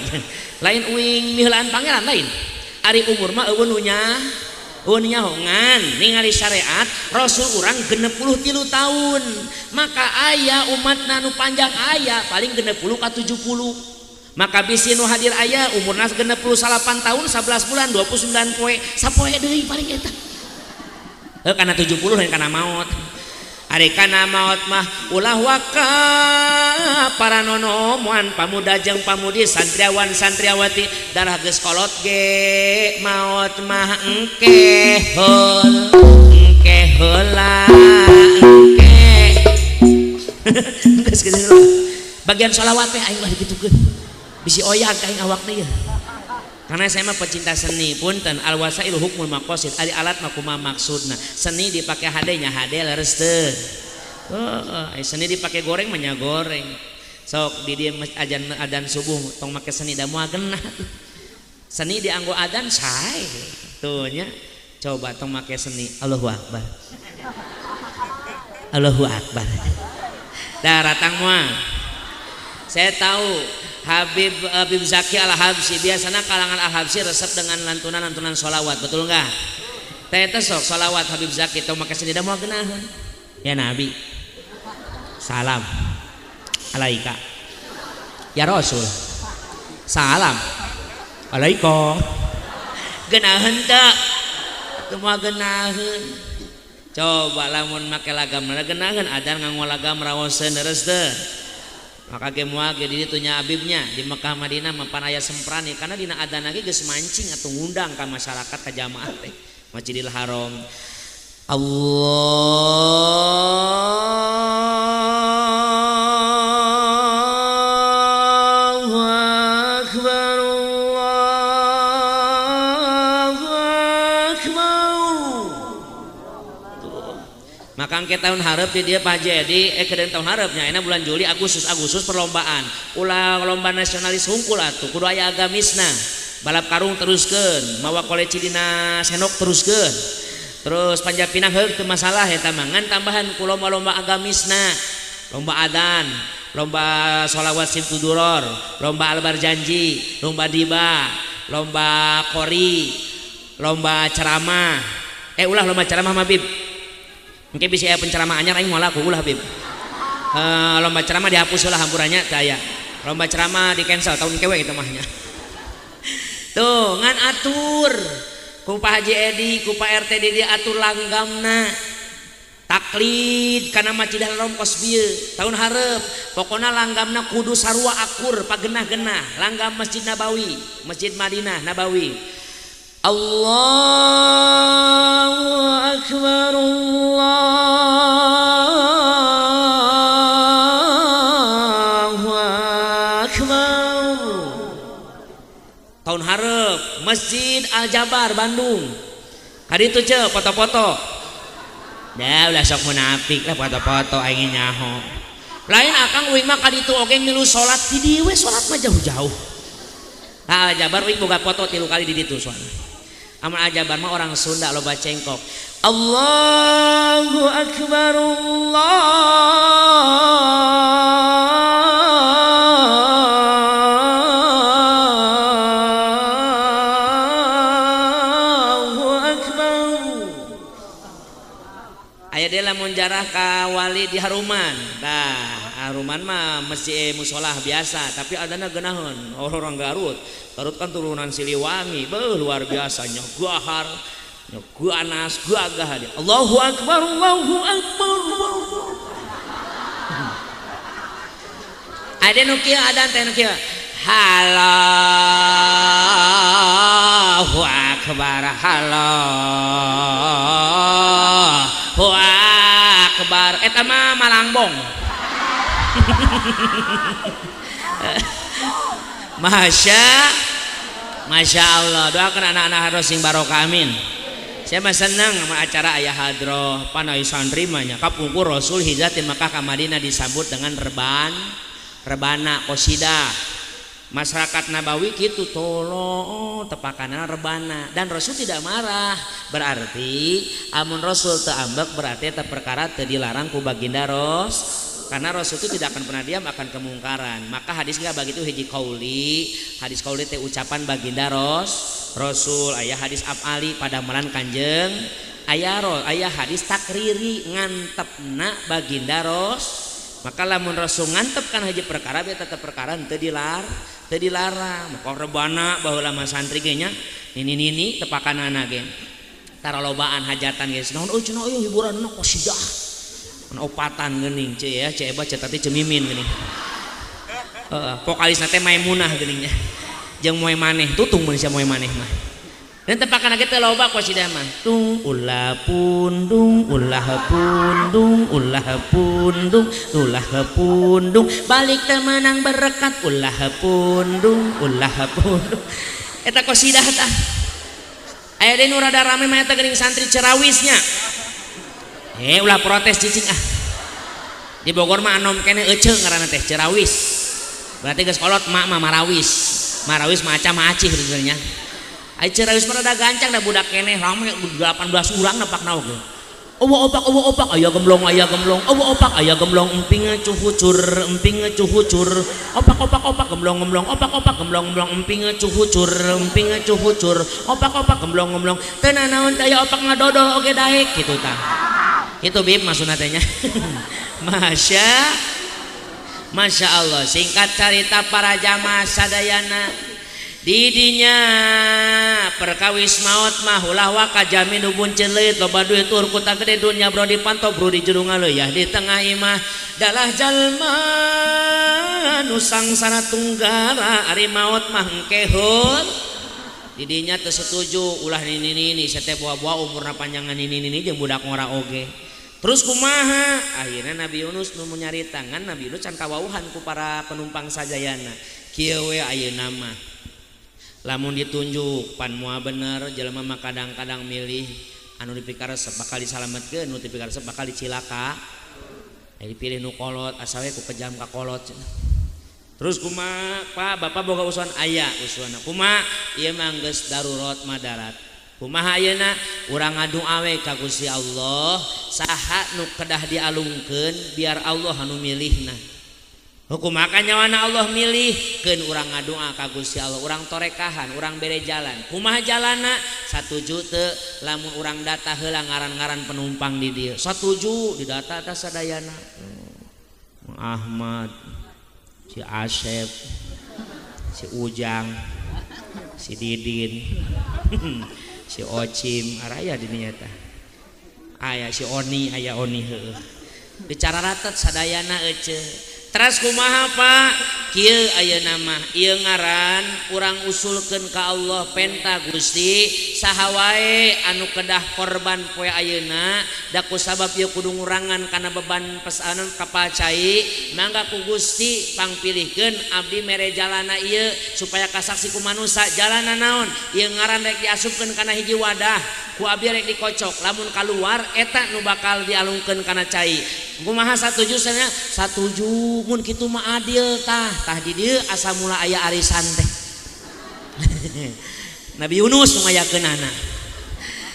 A: Lain uing miheulaan pangeran lain. Ari umur mah eueun nu nya, eueun nyaho ngan ningali syariat Rasul urang 63 tahun. Maka aya umatna nu panjang aya paling 60 ka 70. Maka bisi nu hadir aya umurna 68 tahun 11 bulan 29 poe, sapoe deui paling eta. Heuh kana 70 lain kana maot. Ari kana maot mah ulah waka para nonomuan pamuda jeung pamudi santriawan santriawati darah geus kolot ge maot mah engke heul engke heula engke. Geus geus bagian sholawat teh aing lah dikitukeun bisi oyag aing awakna ieu. Karena saya mah pecinta seni punten al wasailu hukmul maqasid ari alat mah kumaha maksudna. Seni dipake hade nya hade leres teu. Heeh, seni dipake goreng mah nya goreng. Sok di dieu ajan adan subuh tong make seni da moal genah. Seni dianggo adan sae. Tuh nya coba tong make seni. Allahu akbar. Allahu akbar. Dah ratang moal. Saya tahu Habib Habib Zaki Al-Habsyi biasanya kalangan Al-Habsyi resep dengan lantunan-lantunan sholawat, betul nggak? Teh sok sholawat Habib Zaki tong make seni da moal geunaheun. Ya Nabi. Salam alaika. Ya Rasul. Salam alaika. Geunaheun teu? Teu moal geunaheun. Coba lamun make lagam geunaheun adan nganggo lagam raoseun leres teu? Maka ge moal ge di ditu nya Habibnya di Mekah Madinah mah pan aya semprani karena dina adzan lagi geus mancing atau ngundang ka masyarakat ka jamaah teh Masjidil Haram. Allahu akbar Allahu akbar. Tuh. Maka engke tahun hareup di dieu Pak Jadi kedeung tahun hareupnya enak bulan Juli Agustus Agustus perlombaan. Ulah lomba nasionalis hungkul atuh kudu aya agamisna. Balap karung teruskeun, mawa koleci dina sendok teruskeun. Terus panjat pinang heuk teu masalah eta mah ngan tambahan ku lomba-lomba agamisna. Lomba adan, lomba sholawat simtuduror, lomba albar janji, lomba diba, lomba kori, lomba ceramah. Ulah lomba ceramah mah Bib. Mungkin bisa aya penceramah anyar aing moal laku ulah Bib. Lomba ceramah dihapus lah hampurannya teu aya. Lomba ceramah di cancel tahun kewe gitu mahnya. Tuh ngan atur ku Pak Haji Edi ku Pak RT di dia atur langgamna taklid kana Masjidil Haram kos bieu tahun hareup pokona langgamna kudu sarua akur pagenah-genah langgam Masjid Nabawi Masjid Madinah Nabawi. Allahu akbar Allahu akbar. Tahun hareup Masjid Al Jabar Bandung kaditu ce foto-foto. Dah ulah sok munafik lah foto-foto aing nyaho. Lain akang uing mah kaditu oge milu salat di dieu we salat mah jauh-jauh. Nah Al Jabar uing boga foto 3 kali di ditu soalna. Amun Al Jabar mah orang Sunda loba cengkok. Allahu akbar Allahu akbar. Aya deui lamun jarah ka wali di Haruman. Nah, Haruman mah masjid musolah biasa, tapi adana geunaheun orang Garut. Garut kan turunan Siliwangi, beuh luar biasa nya gahar, nya ganas, gagah dia. Allahu akbar, Allahu akbar. Ada nu kieu adan teh nu kieu. Allahu akbar, Allahu akbar. Eta mah malangbong. Masya Allah, doakan anak-anak harus sing barokah amin. Saya mah senang sama acara ayah hadroh panai santri mah nya kapungkur Rasul hijrah di Makkah ka Madinah disambut dengan rebana qasidah. Masyarakat Nabawi gitu tolong tepakanana rebana dan Rasul tidak marah. Berarti amun Rasul teu ambek berarti eta perkara teu dilarang ku baginda Rasul. Karena Rasul itu tidak akan pernah diam akan kemungkaran. Maka hadis nggak begitu hiji kauli, hadis kauli teh ucapan baginda Rasul, aya hadis afali padamalan Kanjeng, aya aya hadis takriri ngantepna baginda Rasul. Maka lamun Rasul ngantep kan hiji perkara biar tetep perkara teu dilarang. Maka rebana baheula mah santri ge nya nini-nini tepakanana ge. Taralobaan hajatan geus naon euy cenah euy hiburanna qasidah. Opatan geuning ce ya ce eba ce tadi cemimin geuning. Heeh, vokalisna teh Maimunah geuning nya. Jeung moe maneh tutung mun sia moe maneh mah. Dan tepakan ge teh loba qasidah mah. Tung ulah pundung ulah pundung ulah pundung ulah pundung balik teu meunang berkat ulah pundung ulah pundung. Eta qasidah tah. Aya deui nu rada rame mah eta geuning santri Cerawisnya. Ulah protes cicing ah. Di Bogor mah anom kene ece ngaranna teh Cerawis. Berarti geus kolot mak mah Marawis. Marawis mah aca mah acih sebenarnya. Ai Cerawis mah rada gancang da budak keneh rame 18 urang nepakna oge. Eueuh opak aya gemblong eueuh opak aya gemblong emping cuhucur opak opak opak gemblong gemblong opak opak gemblong gemblong emping cuhucur opak opak gemblong gemblong teu nanaon teh aya opak ngadodol oge daek kitu tah. Itu bib maksudna teh nya. Masya Allah. Singkat carita para jamaah sadayana didinya perkawis maot mah ulah waka jamin nu buncelit loba duit tur kuta gede dunya bro dipantau bro di jero ngaleuya di tengah imah dalah jalma nu sangsara tunggara ari maot mah engkehut. Didinya teu setuju ulah nini-nini saya teh buah-buah umurna panjangan nini-nini jeung budak ngora oge. Terus kumaha? Akhirnya Nabi Yunus nu nyarita ngan Nabi Yunus can kawauhan ku para penumpang sajayana. Kieu we ayeuna mah. Lamun ditunjuk pan moal bener jelema mah kadang-kadang milih anu dipikaresep bakal disalametkeun, nu dipikaresep bakal dicilaka. Aya dipilih nu kolot asa we ku kejam ka kolot. Terus kumaha Pak, Bapak boga usulan aya usulanna. Kumaha? Ieu mah geus darurat madarat. Kumaha ayeuna? Urang ngadua we ka Gusti Allah, saha nu kedah dialungkeun biar Allah anu milihna. Hukum maka nyawana Allah milih keun urang ngadua ka Gusti Allah, urang torekahan, urang bere jalan. Kumaha jalana? Satuju teu lamun urang data heula ngaran-ngaran penumpang di dieu. Satuju didata tah sadayana. Ahmad, si Asep, si Ujang, Si Didin. Si Ocim araya di dinya tah. Aya si Oni, aya Oni heueuh. Dicararatet sadayana ece. Teras kumaha Pak? Kieu ayeuna mah ieu ngaran urang usulkeun ka Allah penta Gusti saha wae anu kedah korban poe ayeuna da ku sabab ieu kudu ngurangan kana beban pesanan kapal cai mangga ku Gusti pangpilihkeun abdi mere jalana ieu supaya kasaksi ku manusa jalana naon ieu ngaran rek diasupkeun kana hiji wadah ku abdi rek dikocok lamun kaluar eta nu bakal dialungkeun kana cai kumaha satuju cenah satuju mun kitu mah adil tah tah di dieu asa mula aya arisan teh. Nabi Yunus nu ngayakeunana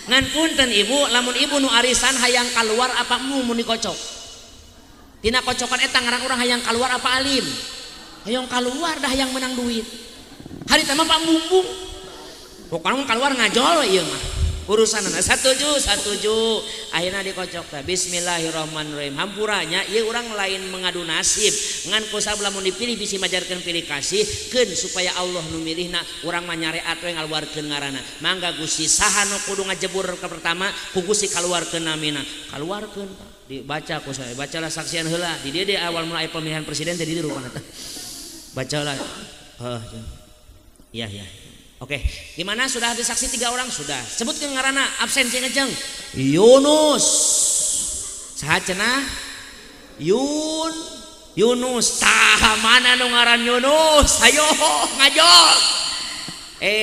A: ngan punten ibu lamun ibu nu arisan hayang kaluar apa mu mun dikocok tina kocokan eta ngaran urang hayang kaluar apa alim hayang kaluar dah hayang menang duit hari teh mah Pak Bumbung pokona mun kaluar ngajol we ieu mah urusanana satuju satuju akhirna dikocok teh bismillahirrahmanirrahim hampuranya ieu urang lain mengadu nasib ngan ku sabab lamun dipilih bisi majarkeun pilih kasih keun supaya Allah nu milihna urang mah nyareat we ngaluarkeun ngaranna mangga Gusti saha nu kudu ngajebur ke pertama ku Gusti kaluarkeun namina kaluarkeun Pak dibaca ku saya bacalah saksian heula di dieu di awal mulai pemilihan presiden teh di dieu rupana teh bacalah heuh iya iya. Oke, gimana sudah disaksi 3 orang sudah. Sebutkeun ngaranna absen sing ngejeng. Yunus. Saha cenah? Yun Yunus. Tah mana nu ngaran Yunus? Hayo ngajol.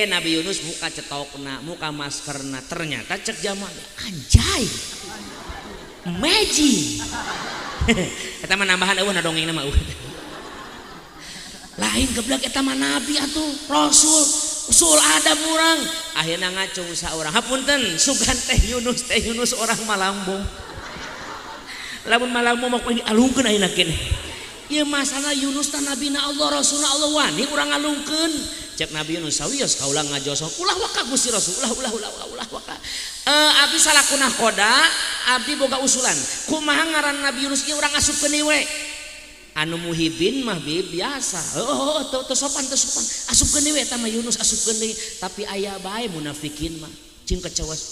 A: Nabi Yunus muka cetokna, muka maskerna. Ternyata cek jamaah anjay. Amazing. Eta mah nambahan eueuh na dongengna mah eueuh. Lain geblek eta mah nabi atuh, rasul. Usul ada murang akhirnya ngacung saurang hapunten sugan teh Yunus orang Malambung lamun Malambung mah kudu dialungkeun ayeuna keneh ieu masalah Yunus teh nabina Allah rasulna Allah wani urang ngalungkeun cek Nabi Yunus sawios kaula ngajosok ulah waka Gusti Rasul ulah ulah ulah ulah ulah waka abdi salakuna koda abdi boga usulan kumaha ngaran Nabi Yunus ieu urang asupkeun we anu muhibin mah biasa oh teu sopan teu sopan asupkeun deui eta mah Yunus asupkeun deui tapi aya bae munafikin mah cing kecewas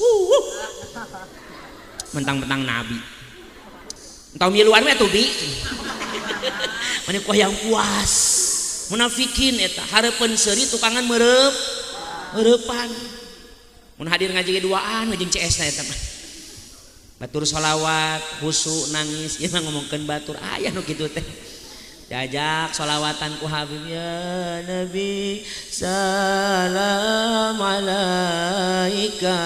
A: mentang-mentang nabi entah miluan we atuh bi mani ku hayang puas munafikin eta hareupeun seuri tukangan meureup meureupan mun hadir ngaji ge duaan we jeung CS na eta mah batur sholawat khusyuk nangis ieu mah ngomongkeun batur aya nu kitu teh diajak sholawatan ku Habib ya Nabi salam alaika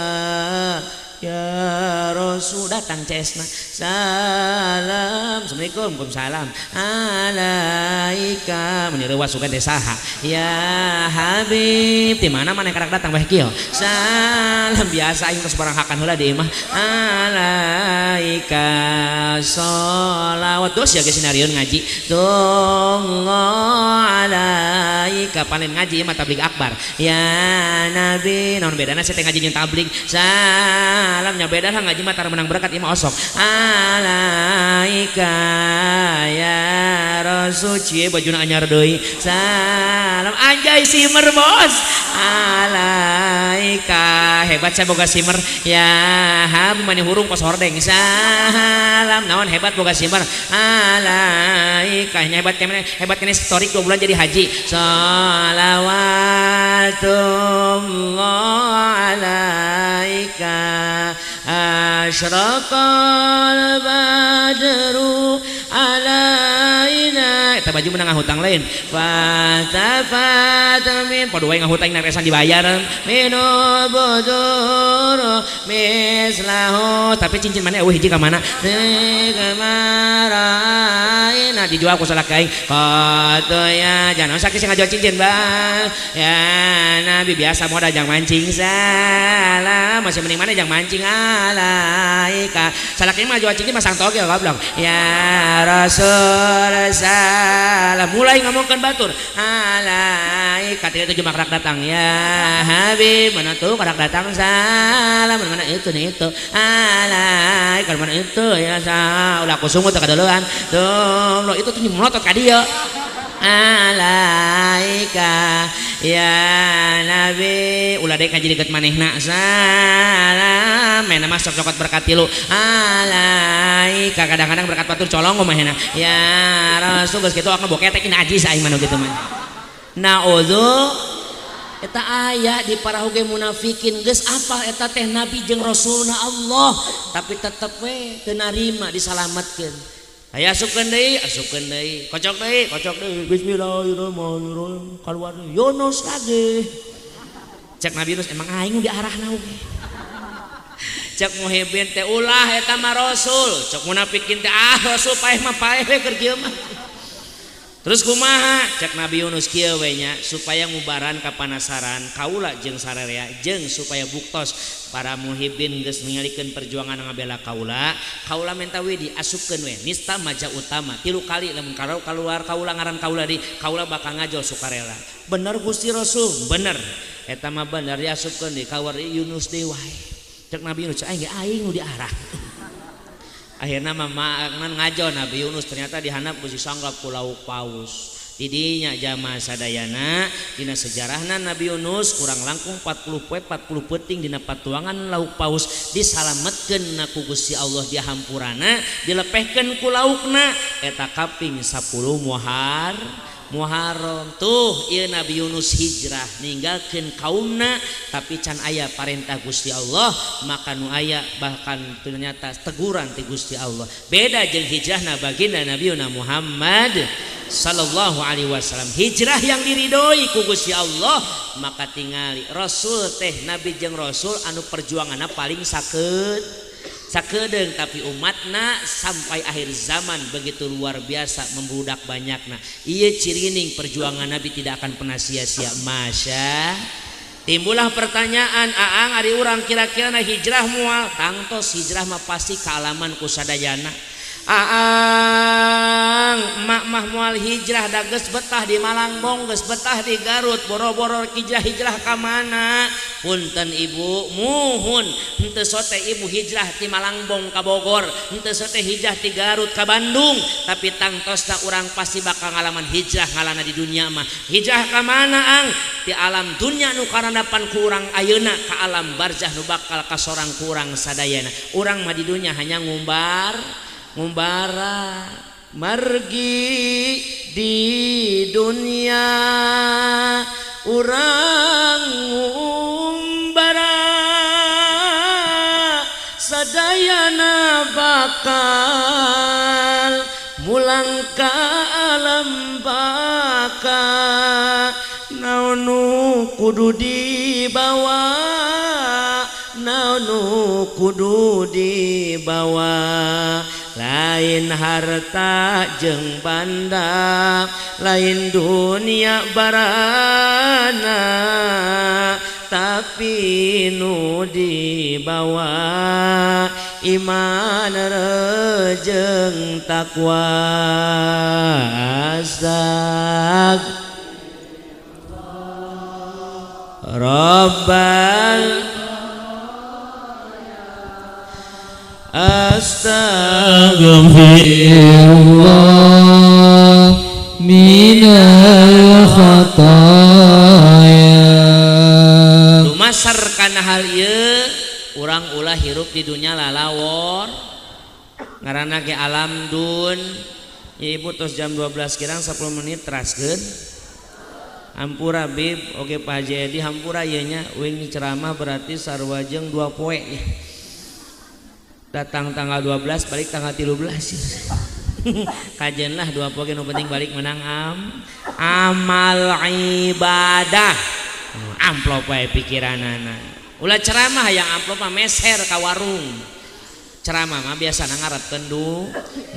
A: ya Rasul datang cesna salam assalamualaikum waalaikumsalam alaika mun reuwas sugan teh saha ya Habib di mana mana karak datang bae kieu salam biasa aing tos barang hakan heula di imah alaika sholawat terus ya geus sinarieun ngaji tullah alaika panen ngaji mah tabligh akbar ya Nabi naon bedana sia teh ngaji jeung tabligh salamnya beda lah ngaji mah tara menang berkat ieu mah osok alaika ya Rasul cie bajuna anyar deui salam anjay simer bos alaika hebat saya boga simer ya ham mani hurung kos hordeng salam naon hebat boga simer alaika hebat kene hebat kene story 2 bulan jadi haji shalawatullah alaika asyraqal badru alaina eta baju menang ngahutang lain fatafatamin podo wae ngahutang nek resan dibayar minu budur mislahu tapi cincin mana eueuh hiji ka mana kemaraina dijual ku salak aing qatoya jangan sakit sing ngajual cincin bang ya Nabi biasa modal jang mancing salam masih mending mana jang mancing alaika salak ini mah jual cincin masang togel goblok ya Rasul salam mulai ngomongkeun batur alaika tiga tujuh makrak datang ya Habib mana tuh karak datang salam mana itu nih itu alaika mana itu ya sa ulah aku sungut kadeulean tuh lo itu tuh melotot ka dieu alaika Ya Nabi ulah deui ka jadi deket manehna salam mena mah sok cokot berkat tilu alaika kadang-kadang berkat batur colong manehna ya Rasul geus kitu aku boketek najis aing mah nu kitu mah naudzu eta aya di parahu ge munafikin geus apal eta teh nabi jeung rasulna Allah tapi tetep we teu narima disalametkeun aya asupkeun deui kocok deui bismillahirrahmanirrahim kaluar Yunus lagi cek Nabi Yunus emang aing diarahna oge cek muhibin teh ulah eta mah rasul cek munafikin teh ah rasul paeh mah paeh we keur kieu mah. Terus kumaha cek Nabi Yunus kieu we nya supaya ngubaran kapanasaran kaula jeung sararea jeung supaya buktos para muhibin geus ningalikeun perjuangan ngabela kaula kaula menta we diasupkeun we nista maja utama 3 kali lamun kaluar kaula ngaran kaula di kaula bakal ngajol sukarela bener Gusti Rasul bener eta mah bener diasupkeun di kawar Yunus deui wae cek Nabi Yunus aing ge aing nu diarah. Akhirnya mama ngajo Nabi Yunus ternyata dihanap ku disanggap ku lauk paus. Didinya jamaah sadayana dina sejarahna Nabi Yunus kurang langkung 40 poe 40 peuting dina patuangan lauk paus disalametkeun ku Gusti Allah di hampurana dilepehkeun ku laukna eta kaping 10 Muharram tuh ieu Nabi Yunus hijrah ninggalkeun kaumna tapi can aya parentah Gusti Allah maka nu aya bahkan ternyata teguran ti Gusti Allah beda jeung hijrahna baginda Nabi Muhammad sallallahu alaihi wasallam hijrah yang diridhoi ku Gusti Allah maka tingali Rasul teh Nabi jeung Rasul anu perjuanganna paling sakeut sakedeung tapi umatna sampai akhir zaman begitu luar biasa membludak banyakna ieu cirining perjuangan Nabi tidak akan pernah sia-sia. Masya timbullah pertanyaan aang ari urang kira-kira na hijrah moal tangtos hijrah mah pasti kaalaman ku sadayana aang mak mah moal hijrah da geus betah di Malangbong geus betah di Garut boro-boro hijrah-hijrah ka mana punten ibu muhun henteu sote ibu hijrah ti Malangbong ka Bogor henteu sote hijrah ti Garut ka Bandung tapi tangtosna urang pasti bakal ngalaman hijrah ngalana di dunia mah hijrah ka mana ang ti alam dunya nu karandapan ku urang ayeuna ka alam barzah nu bakal kasorang ku urang sadayana urang mah di dunya hanya ngumbara margi di dunia urang ngumbara sadayana bakal mulang ka alam baka naon nu kudu dibawa naon nu kudu dibawa lain harta jeung banda lain dunia barana tapi nu dibawa iman jeung takwa. Astag Rabbal
B: Astaghfirullah minal khataya.
A: Lumasar kana hal ieu urang ulah hirup di dunya lalawor ngaranna ge alam dun. Ya ibu tos jam 12 kirang 10 menit teraskeun. Hampura bib oge Pak Haji Edi hampura ieu nya wing ceramah berarti sarua jeung 2 poe. Datang tanggal 12 balik tanggal 13. Kajen lah 2 poe nu penting balik menang amal ibadah. Amplop wae pikiranana. Ulah ceramah yang amplop mah meser ka warung. Ceramah mah biasana ngarepkeun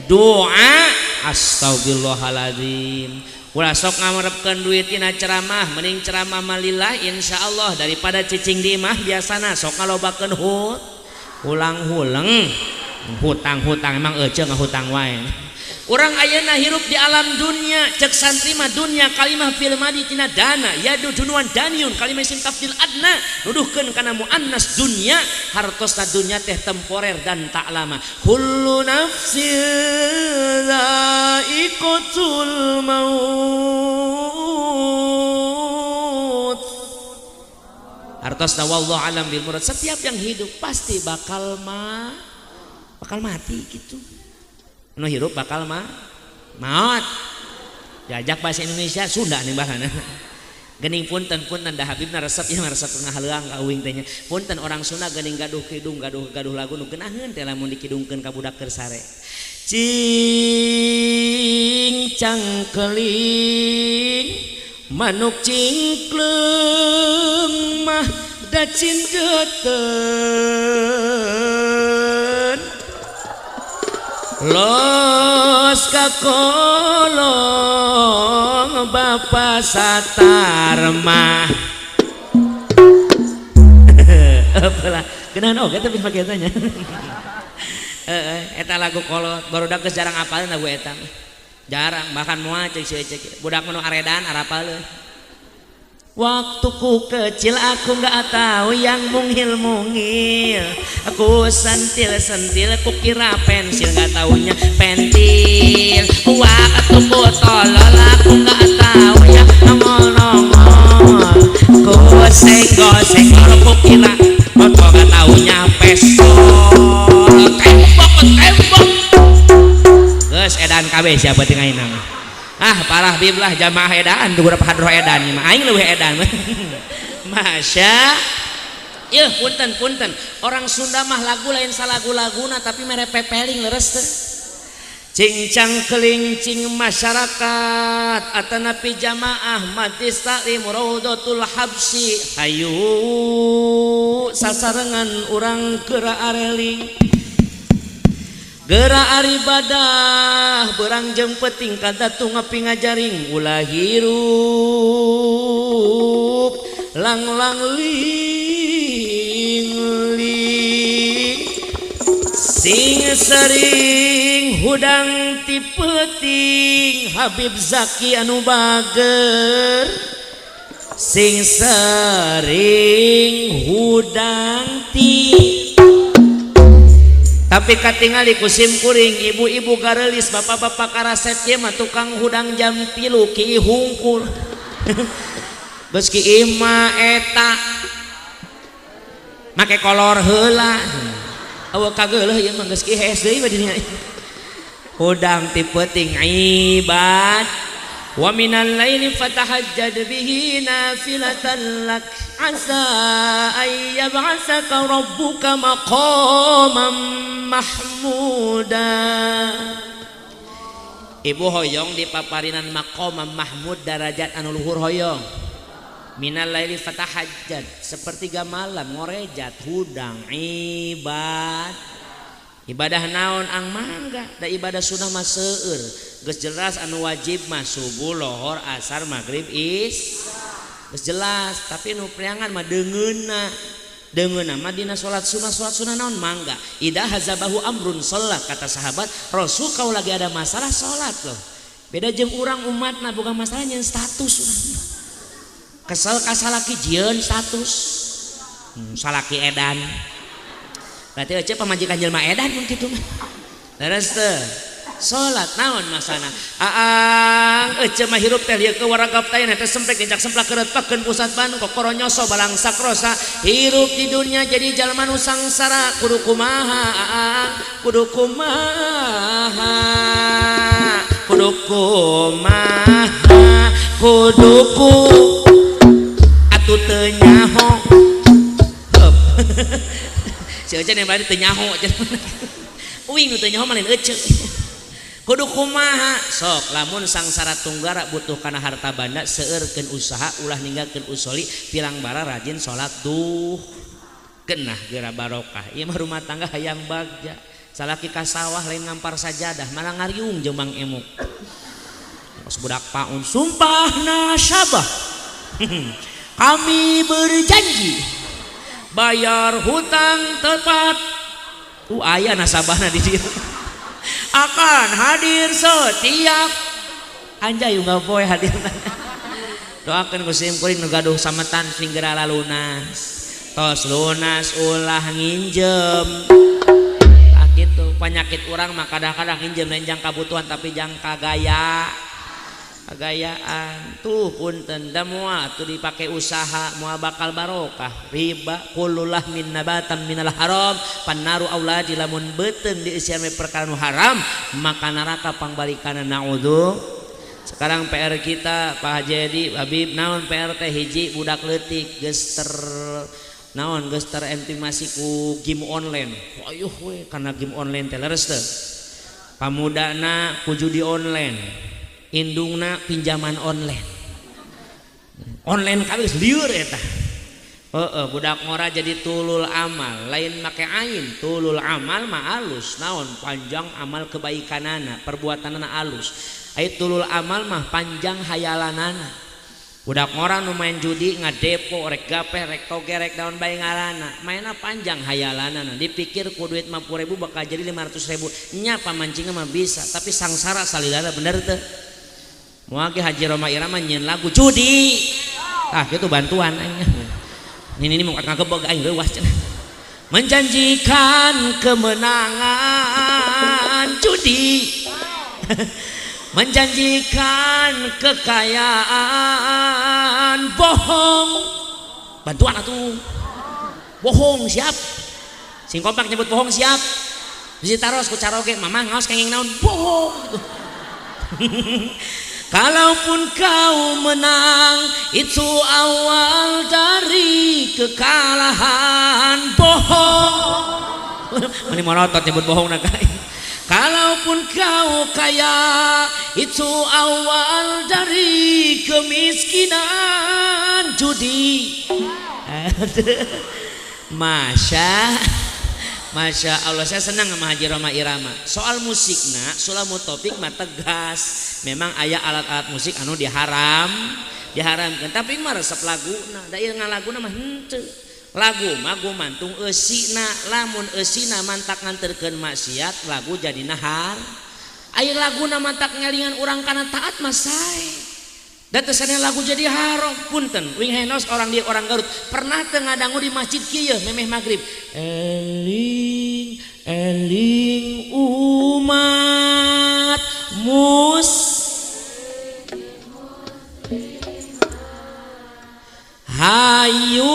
A: doa. Astagfirullahaladzim. Ulah sok ngarepkeun duit tina ceramah, mending ceramah mah lillah insyaallah daripada cicing di imah biasana sok ngalobakeun hulang-huleng hutang-hutang emang ece ngahutang wae. Urang ayeuna hirup di alam dunia cek santri mah dunya kalimah fil madi tina dana yadu dunuan daniun kalimah isim tafdil adna nuduhkeun kana muannas dunya hartosna dunya teh temporer dan tak lama. Kullu nafsin dha'iqatul maut. Hartosna wallahu alam bil murad, setiap yang hidup pasti bakal bakal mati gitu. Nu hirup bakal maot. Diajak bahasa Indonesia Sunda nih bahana. Gening punten punten da Habibna resep ieu mah resep ngahaleang ka uing teh nya. Punten orang Sunda gening gaduh kidung gaduh gaduh lagu nu geunaheun teh lamun dikidungkeun ka budak keur sare. Cing cangkeling manuk cingkleung mah da cindeuten los ka kolong Bapa Satarma. Apalah geunahan oge tapi make eta nya. Eta lagu kolot barudak geus jarang apalin lagu eta. Jarang bahkan moal ceuk si Ece budak mah nu aredan arapaleun. Waktuku kecil aku nggak tahu yang mungil-mungil. Aku sentil-sentil, aku kira pensil nggak taunya pentil. Waktuku tolol aku nggak tahu yang nongol-nongol. Ku senggol-senggol, aku kira botol nggak taunya pistol. Tembok tembok. Geus edan kabeh siapa teh aing. Ah parah bib lah jamaah edan tuh berapa hadroh edan mah aing leuwih edan. Masya yeuh punten punten orang Sunda mah lagu lain salagu-laguna tapi mere pepeling leres teh. Cincang kelincing masyarakat atanapi jamaah Majlis Taklim Raudhatul Habsyi hayu sasarengan urang geura areling geura ibadah berang jeung penting kada ngapi ngajaring ulah hirup lang-lang ling ling sing sering hudang ti peuting Habib Zaki anu bager sing sering hudang ti tapi katingali ku sim kuring ibu-ibu garelis bapak-bapak karaset ieu mah tukang hudang jam 3 ki hungkul. Geus ki ima eta make kolor heula eueuh kageuleuh ieu mah geus ki hees deui mah dinya. Hudang ti peuting ibad wa minal laili fatahajjad bihi nafilatan lak asa ay yab'atsaka rabbuka maqaman mahmuda. Ibu hoyong dipaparinan maqaman mahmud darajat anu luhur hoyong. Minal laili fatahajjad sepertiga malam ngorejat hudang ibad. Ibadah naon ang mangga da ibadah sunah mah seueur geus jelas anu wajib mah subuh lohor asar maghrib is geus jelas tapi nu priangan mah deungeunna deungeunna mah dina salat sunah naon mangga ida hazabahu amrun sholat kata sahabat Rasul kau lagi ada masalah salat loh beda jeung urang umatna bukan masalahnya status urang kesel ka salaki jieun status salaki edan berarti ece pamajikan jelma edan mun kitu mah leres teu salat naon masana aang ece mah hirup teh lieu waragap teh teh semprek gencak semplak keureut pakeun pusat Bandung kokoro nyoso balangsak rosa hirup di dunia jadi jalma nu sangsara kudu kumaha aang kudu kumaha kudu kumaha kudu ku atuh teu nyaho heup. Si Ece yang berarti teu nyaho uing nu teu nyaho mah lain Ece kudu kumaha sok lamun sangsara tunggara butuh kana harta banda seueurkeun usaha ulah ninggalkeun usoli pirang bara rajin salat duh genah geura barokah ieu mah rumah tangga hayang bagja salaki ka sawah lain ngampar sajadah malah ngariung jeung Mang Emuk pas budak paun sumpah nasabah kami berjanji bayar hutang tepat aya nasabahna di dieu akan hadir setiap anjay unggal poe hadirna doakeun ku sim kuring nu gaduh sametan sing geura lalunas tos lunas ulah nginjem tah kitu penyakit urang mah kadang-kadang nginjem lain jang kabutuhan tapi jang kagaya Kagayaan tuh punten da moal tuh dipake usaha moal bakal barokah. Riba kullulah min nabatan minal haram pannaru auladi lamun beuteung diisian we perkara nu haram maka neraka pangbalikana naudzu. Sekarang PR kita Pak Haji Edi Habib naon PR teh hiji budak leutik geus ter naon geus terentimasi ku game online. Ayuh we kana game online teh leres teu. Pamudana ku judi online, indungna pinjaman online. Online kabeh geus lieur eta. Heeh, budak ngora jadi tulul amal, lain make ain, tulul amal mah alus, naon panjang amal kebaikanana, perbuatanana alus. Ai tulul amal mah panjang hayalanana. Budak ngora nu main judi ngadepo rek gape rek toge rek daun bae ngaranna, mainna panjang hayalanana. Dipikir ku duit 50.000 bakal jadi 500.000. Nya pamancingna mah bisa, tapi sangsara salilana bener teu. Moal ge Haji Rhoma Irama nyieun lagu judi. Tah kitu bantuan aing. Ini ini mau ngagebeg aing leuwas cenah. Menjanjikan kemenangan judi. Menjanjikan kekayaan bohong. Bantuan atuh. Bohong siap. Sing kompak nyebut bohong siap. Bisi taros ku caroge mamah ngaos kenging naon bohong gitu. Kalaupun kau menang itu awal dari kekalahan bohong. Meni morotot nyebut bohong na kai. Kalaupun kau kaya itu awal dari kemiskinan judi. Masya Allah, saya senang sama Haji Rhoma Irama. Soal musikna, sulamu topik mah tegas. Memang aya alat-alat musik anu diharamkan. Tapi mah resep laguna, da ieu ngalaguna mah henteu. Lagu mah gumantung eusina, lamun eusina mantak nganterkeun maksiat, lagu jadi nahar. Aya laguna mantak ngelingan urang kana taat mah sae. Da teu sanes lagu jadi haram. Punten, wing henos orang dia orang Garut pernah teu ngadangu di masjid kieu memeh magrib. Eling eling umat mus hayu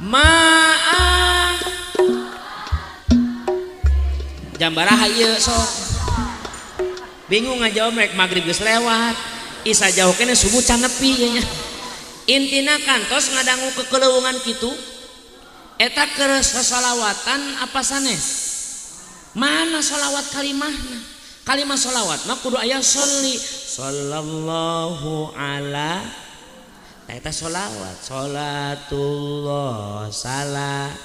A: maaf jambaraha ieu sok bingung ngajawab rek maghrib geus lewat isa jauh kene subuh can nepi ieu nya. Intina kantos ngadangu kekeleuweungan kitu eta keur sasalawatan apa sanes mana sholawat kalimahna kalimah sholawat mah kudu aya sholli sallallahu ala eta sholawat sholatullah sala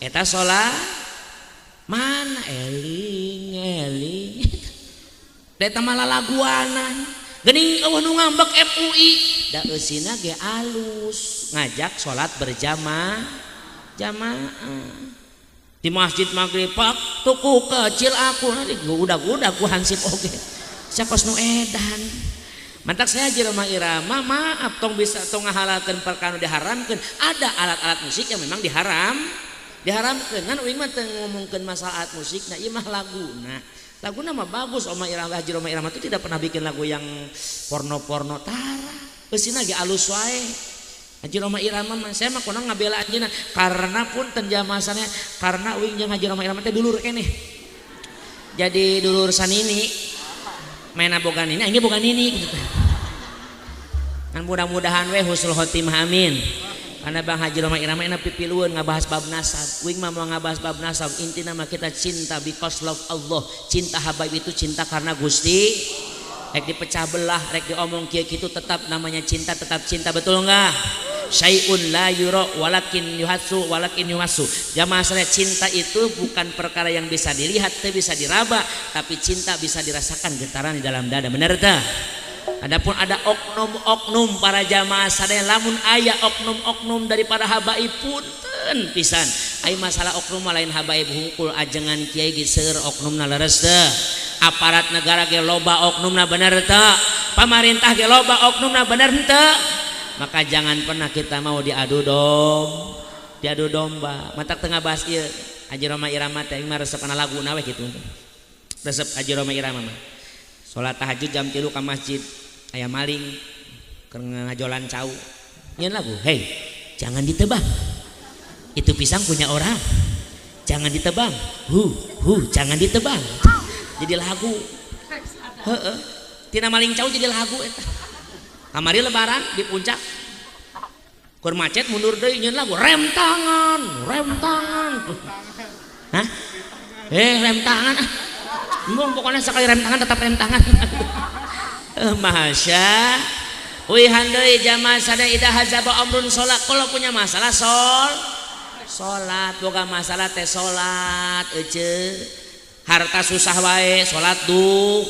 A: eta sholat mana eling eling eta malah laguanan geuning eueuh nu ngambek MUI da eusina ge alus ngajak salat berjamaah jamaah di masjid maghrib pak tuku kecil aku nanti udah-udah ku hansip oge siapa nu edan mantak saya Haji Rhoma Irama maaf tong bisa tong ngahalalkeun perkara nu diharamkeun ada alat-alat musik yang memang diharamkeun ngan uing mah teu ngomongkeun masalah alat musik nah ieu mah laguna. Lagu nama bagus Oma Irama Haji Rhoma Irama itu tidak pernah bikin lagu yang porno-porno tara. Eusina ge alus wae. Haji Rhoma Irama mah saya mah kunaon ngabela anjeunna karena pun tenjamasannya karena uing jeung Haji Rhoma Irama teh dulur keneh. Jadi dulur sanini main boga nini aing boga nini gitu. Kan mudah-mudahan we husnul khotimah amin. Karena Bang Haji Rhoma Irama enak pipilueun ngabahas bab nasab. Uing mah mau ngabahas bab nasab. Intina mah kita cinta because love Allah. Cinta habaib itu cinta karena Gusti. Rek dipecah belah, rek diomong kieu kitu tetap namanya cinta, tetap cinta, betul enggak? Syai'un la yura walakin yuhatsu walakin yumassu. Jamaah sekalian, cinta itu bukan perkara yang bisa dilihat, teu bisa diraba, tapi cinta bisa dirasakan getaran di dalam dada. Bener teh? Adapun ada oknum-oknum para jamaah sadaya lamun aya oknum-oknum daripada habaib punten pisan. Ai masalah oknum mah lain habaib hungkul ajengan kiai ge seueur oknumna leres teu. Aparat negara ge loba oknumna bener teu. Pamarintah ge loba oknumna bener henteu. Maka jangan pernah kita mau diadu domba. Matak teu ngabahas ieu Haji Rhoma Irama teh mah resep kana laguna we kitu. Resep Haji Rhoma Irama mah. Salat tahajud jam 3 ka masjid, aya maling keur ngajolan cau. Nyeun lagu, "Hei, jangan ditebang. Itu pisang punya orang. Jangan ditebang. Hu, hu, jangan ditebang." Jadi lagu. Heeh. Tina maling cau jadi lagu eta. Kamari lebaran di puncak. Keur macet mundur deui nyeun lagu, "Rem tangan, rem tangan." Hah? Rem tangan ah. Embung pokoknya sekali rem tangan tetap rem tangan. Masya. Uihan deui jamaah sada ida hazaba amrun sholat. Kalau punya masalah salat, boga masalah teh salat ece. Harta susah wae salat duh.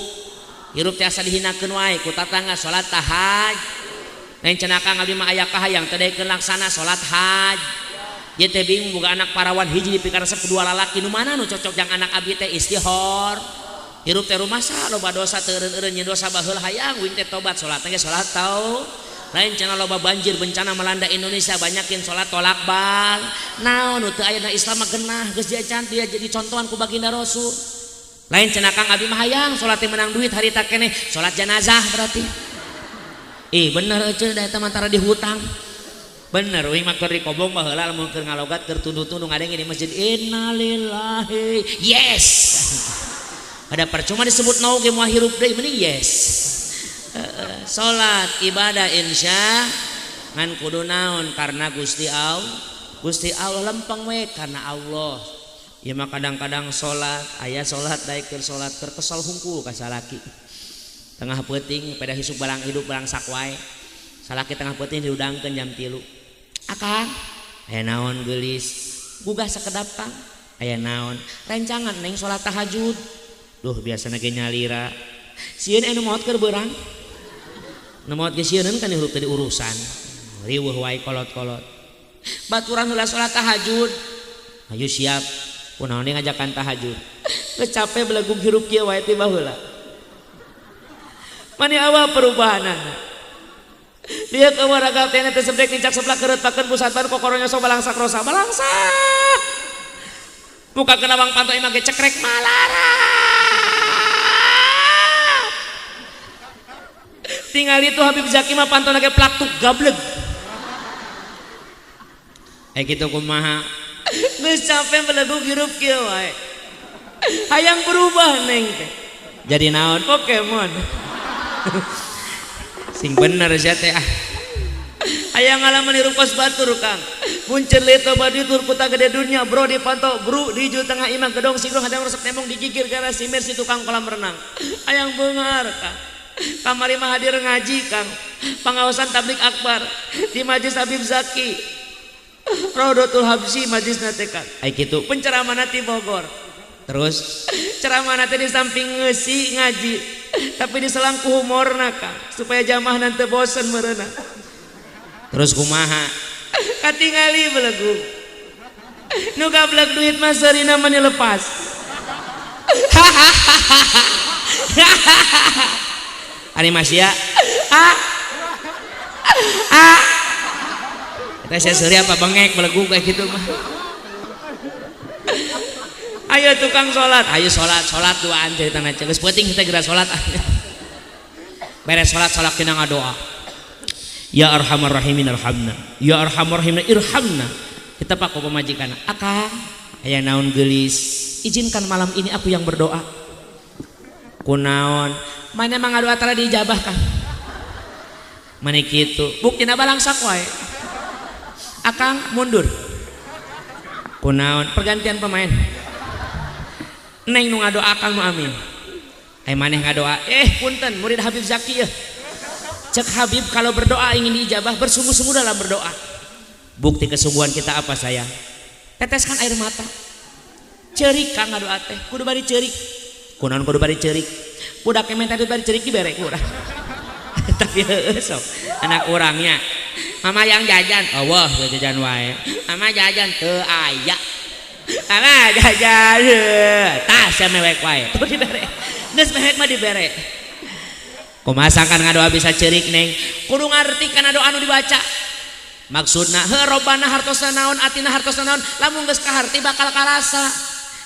A: Hirup tiasa dihinakeun wae ku tatangga salat tahaj. Lain cenah Kang abdi mah aya kahayang teu daekeun laksana salat haj. Ieu teh bingung boga anak parawan hiji dipikaresep dua lalaki nu mana nu cocok jang anak abdi teh istihor. Hirup teh rumasa loba dosa teu eureun-eureun nyeun dosa baheula hayang uing teh tobat salat teh salat tau. Lain cenah loba banjir bencana melanda Indonesia banyakin salat tolak bal. Naon nu teu aya na Islam mah genah geus dia cantik jadi contohan ku baginda Rasul. Lain cenah Kang abdi mah hayang salat teh menang duit harita keneh salat jenazah berarti. Ih bener euceun da eta mah tara dihutang. Bener uing mah keur dikobong baheula lamun keur ngalogat keur tunduh-tunduh ngadenge di masjid innalillahi yes. Ada percuma disebut no ge moal hirup deui mending yes. Salat ibadah insya ngan kudu naon karena Gusti Allah. Gusti Allah lempeng we karena Allah. Ieu mah kadang-kadang salat aya salat daek keur salat keur kesel hungkul ka salaki. Tengah peuting pada hisuk balang hidup balangsak wae. Salaki tengah peuting diudangkeun jam 3. Akang aya naon geulis? Gugah sakedap Kang. Aya naon? Rencangan neng salat tahajud. Duh biasana ge nyalira. Sieun anu maot keur beurang. Nu maot ge sieuneun kan hirup teh urusan. Riweuh wae kolot-kolot. Baturan heula salat tahajud. Ayo siap. Kunaon deui ngajakan tahajud. Geus capek belegug hirup kieu wae ti baheula. Mani awal perubahanana. Dia ke waraga teh teh sebdek nincak sebelah keureut pakeun pusat ban kokoronya sok balangsak rosa balangsak. Muka kenawang panto imah ge cekrek malara. Tinggal itu Habib Zaki mah pantona ge plaktuk gableg. Kitu kumaha? Geus capek belegug hirup kieu wae. Hayang berubah neng teh. Jadi naon Pokemon. Sing bener sia teh ah. Hayang ngalaman hirup kos batur Kang. Muncer leto baditur kuta gede dunia bro dipantau bro di ju tengah imah gedong sigrong hadang resep tembong digigir gara simir si tukang kolam renang. Hayang beungar Kang. Kamari mah hadir ngaji Kang. Pangaosan tablik akbar di Majlis Habib Zaki. Raudatul Habsyi majlisna teh Kang. Ai kitu penceramahna ti Bogor. Terus ceramahna teh di samping ngeusi ngaji tapi diselang ku humorna Kang supaya jamaah nanti bosen meureunna. Terus kumaha? Katingali belegug. Nu gablek duit mah seurina mah lepas. Ari masya. Ah. Ah. Eta sia seuri apa bengek belegug kayak gitu mah. Ayo tukang salat, ayo salat, salat duaan ceritana geus peuting kita geura salat. Beres salat salat kena ngadoa. Ya arhamar rahimin arhamna. Ya arhamar rahimin irhamna. Kita pak ku pamajikan. Akang, aya naon geulis? Izinkan malam ini aku yang berdoa. Kunaon? Mana mah ngadoa tara diijabah Kang. Mane kitu. Buktina balangsak wae. Akang mundur. Kunaon? Pergantian pemain. Neng nu ngadoa akang nu amin. Ai maneh ngadoa, punten murid Habib Zaki yeuh. Cek Habib kalau berdoa ingin diijabah bersungguh-sungguh dalam berdoa. Bukti kesungguhan kita apa sayang? Teteskan air mata. Ceurik Kang ngadoa teh, kudu bari ceurik. Kunaon kudu bari ceurik? Budak minta duit bari ceurik dibere ku urang. Tapi heueuh sok anak urangnya. Mama yang jajan, eueuh jajan wae. Mama jajan teu aya. Mama jajan, tah sia mewek wae. Tuh dibere. Geus mewek mah dibere. Kumaha sangkan ngadoa bisa ceurik neng? Kudu ngarti kana doa anu dibaca. Maksudna heuh robana hartosna naon, atina hartosna naon, lamun geus kaharti bakal karasa.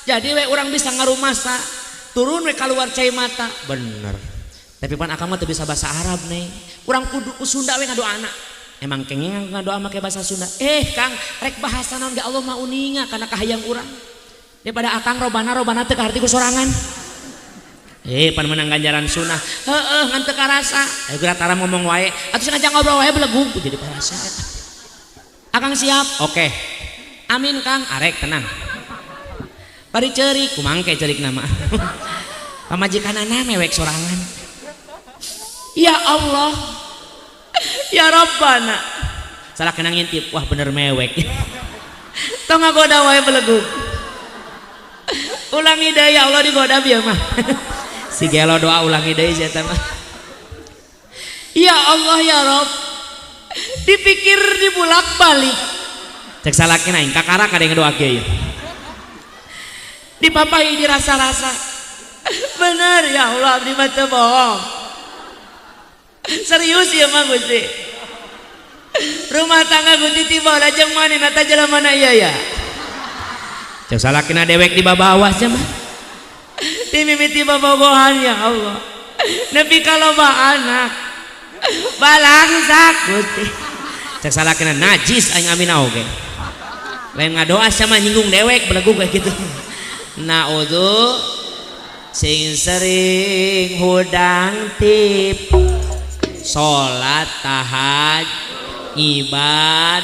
A: Jadi we urang bisa ngarumasa. Turun we kaluar cai mata. Bener. Tapi pan akang mah teu bisa bahasa Arab nih. Urang kudu ku Sunda we ngadoana. Emang kenging ngadoa make bahasa Sunda. Kang, rek bahasa naon ge Allah mah uninga kana kahayang urang. Daripada akang robana teu kaharti ku sorangan. Pan menang ganjaran sunah. Heeh, ngan teu karasa. Ayo geura tara ngomong wae. Atuh sengaja ngobrol wae belegug jadi parasa eta. Akang siap? Oke. Amin Kang, arek tenang. Bari ceurik, kumangke ceurik nama. Pamajikanana mewek sorangan. Ya Allah. Ya Rabbana. Salah kena ngintip, wah bener mewek. Tong ngagoda wae belegug. Ulangi deui ya Allah digoda bieu mah. Si gelo doa ulangi deui si eta mah. Ya Allah ya Rabb. Dipikir dibulak-balik. Cek salakina aing kakara kada ngadoa kieu. Dipapahi dirasa-rasa. Bener ya Allah abdi mah teu bohong. Serius ya mah Gusti. Rumah tangga Gusti tiba lajeng manehna teh jelema mana ieu ya. Cek salakina dewek di bawah sia mah. Ti mimiti bobogohan ya Allah. Nepi ka loba anak. Balangsak Gusti. Cek salakina najis aing amin oge. Lain ngadoa sia mah nyinggung dewek belegug kayak gitu. Naudzu sing sering hudang tip salat tahaj ibad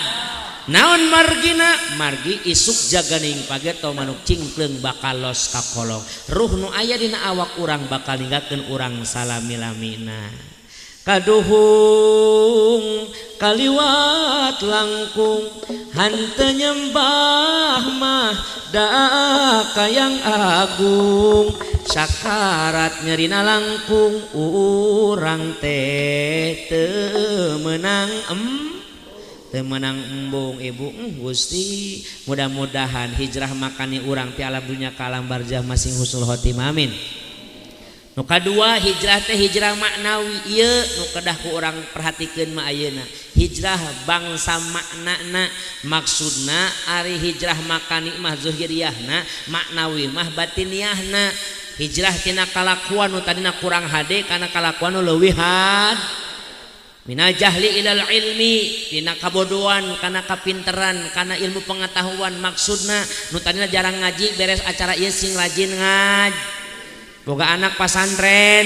A: naon margina margi isuk jaganing pageto manuk cingkleung bakal los ka kolong ruh nu aya dina awak urang bakal ninggalkeun urang salami-lamina kaduhung kaliwat langkung hanteu nyembah mah da kayang agung sakarat nyerina langkung urang teh teu meunang teu meunang embung ibu Gusti mudah-mudahan hijrah makani urang ti alam dunya ka alam barzah masing husnul khotimah amin. Nu kadua hijrah teh hijrah maknawi ieu nu kedah ku urang perhatikeun mah ayeuna hijrah bangsa maknana maksudna ari hijrah makani mah zuhiriyahna maknawi mah batiniahna hijrah tina kalakuan nu tadina kurang hade kana kalakuan nu leuwih had minal jahli ilal ilmi tina kabodohan kana kapinteran kana ilmu pengetahuan maksudna nu tadina jarang ngaji beres acara ieu sing rajin ngaji boga anak pasantren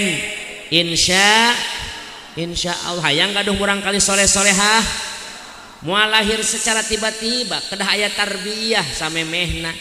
A: insya Allah hayang gaduh murang kali soleh-solehah moal lahir secara tiba-tiba kedah aya tarbiyah samemehna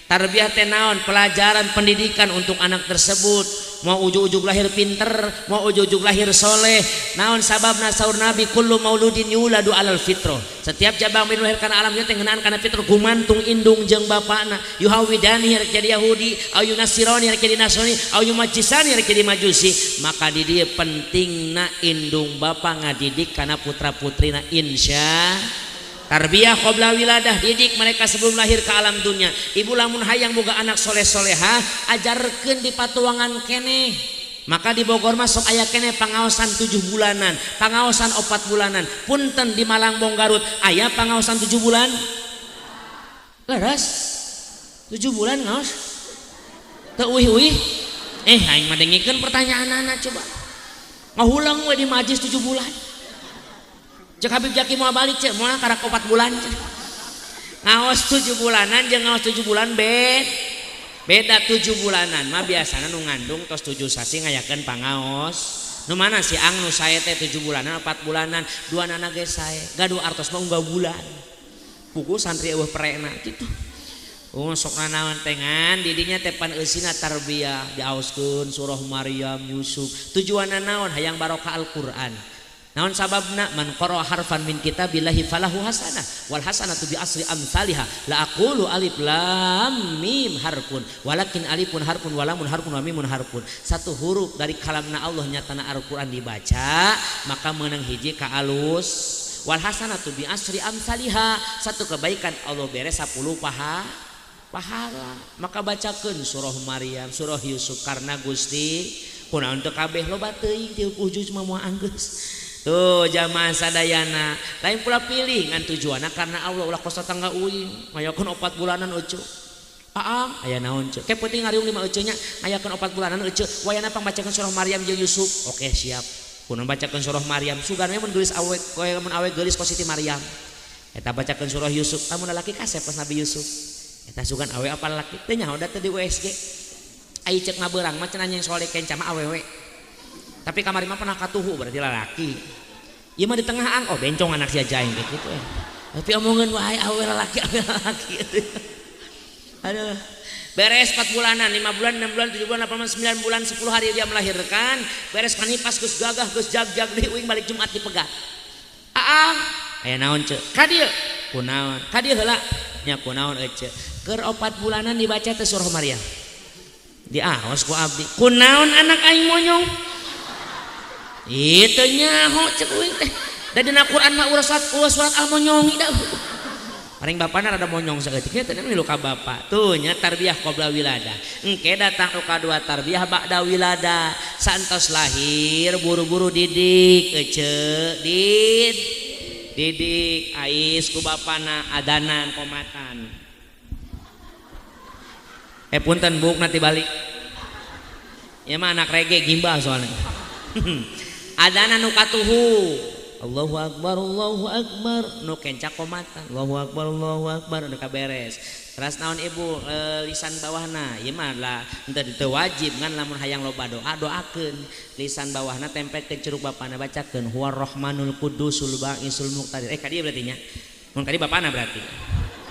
A: tarbiyah teh naon pelajaran pendidikan untuk anak tersebut mau ujug-ujug lahir pinter mau ujug-ujug lahir soleh naon sababna saur nabi kullu mauludin yuladu alal fitrah setiap jabang bin lahir kana alam teh ngeunaan kana fitrah gumantung indung jeung bapana yuhawidani rek jadi Yahudi au yunasironi rek jadi Nasrani au yumajisani rek jadi Majusi maka di dieu pentingna indung bapa ngadidik kana putra-putrina insya tarbiyah qabla wiladah didik mereka sebelum lahir ke alam dunia ibu lamun hayang boga anak soleh-solehah ajarkeun di patuangan keneh maka di Bogor mah sok aya keneh pangaosan 7 bulanan pangaosan 4 bulanan punten di Malangbong Garut aya pangaosan 7 bulan leres 7 bulan ngaos teu uih-uih aing mah dengikeun pertanyaanana coba ngahulang we di majlis 7 bulan cek Habib Jaki mau balik cek moal karak 4 bulan cek ngaos 7 bulanan jeung ngaos 7 bulan beda 7 bulanan mah biasana nu ngandung tos 7 sasi ngayakeun pangaos nu mana si ang nu sae teh 7 bulanan 4 bulanan duanana ge sae gaduh artos mah unggal bulan puguh santri eueuh perekna kitu oh sok nanaon teh ngan didinya teh pan eusina tarbiyah diaoskeun surah Maryam Yusuf tujuanna naon hayang barokah Al-Qur'an naon sababna man qara'a harfan min kitabillahi falahu hasanah wal hasanatu bi asri amsalihah la aqulu alif lam mim harfun walakin alifun harfun wa lamun harfun wa mimun harfun satu huruf dari kalamna Allah nyatana Al-Qur'an dibaca maka meunang hiji ka alus wal hasanatu bi asri amsalihah satu kebaikan Allah bere 10 pahala maka bacakeun surah Maryam surah Yusuf karena Gusti kunaon teu kabeh loba teuing ti ujug mah moal anggeus tuh jamaah sadayana lain pula pilih ngan tujuanna karena Allah ulah kos tetangga uing ngayakeun 4 bulanan ucu Aang aya naon ceu? Ke penting ngariung lima eceu nya ngayakeun 4 bulanan eceu wayana pangbacakeun surah Maryam jeung Yusuf. Oke siap. Kunaon bacakeun surah Maryam sugan we mun geulis awe koe mun awe geulis ku Siti Maryam. Eta bacakeun surah Yusuf lamun lalaki kasep pas Nabi Yusuf. Eta sugan awe apa lalaki teu nyaho da teu di USG. Ai ceuk ngabeurang mah cenah yang soleh kenca mah awewe. Tapi kamari mah pernah katuhu berarti lalaki. Ieu mah di tengah ang oh bencong anak sia jaing kitu ya. Tapi omongan wae awe lalaki atuh. Aduh, beres 4 bulanan, 5 bulan, 6 bulan, 7 bulan, 8 bulan, 9 bulan, 10 hari dia melahirkan. Beres kanipas geus gagah, geus jag-jag deui uing balik Jumat dipegat. Aang, aya naon ceu? Ka dieu. Kunaon? Ka dieu heula. Nya kunaon ece? Keur 4 bulanan dibaca teh surah Maryam. Diaos ku abdi. Kunaon anak aing monyong? Ieu teu nyaho ceuk uing teh. Da dina Quran mah ulah surat al-monyongi da. Paling bapana rada monyong saeutik nya teh milu ka bapa. Tuh nya tarbiyah qabla wilada. Engke datang nu kadua tarbiyah ba'da wilada. Santos lahir buru-buru didik ece dit. Didik ais ku bapana adanan komatan. Punten buk nanti balik. Ya mah anak reggae gimbal soalnya. Adanan nu katuhu. Allahu akbar Allahu akbar nu kenca komatan Allahu akbar Allahu akbar nu kaberes. Teras naon ibu lisan bawahna ieu mah lah henteu teu wajib ngan lamun hayang loba doa doakeun lisan bawahna tempelkeun curug bapana bacakeun huwar rahmanul qudusul ba'isul muqtadir. Ka dieu berarti nya mun ka dieu bapana berarti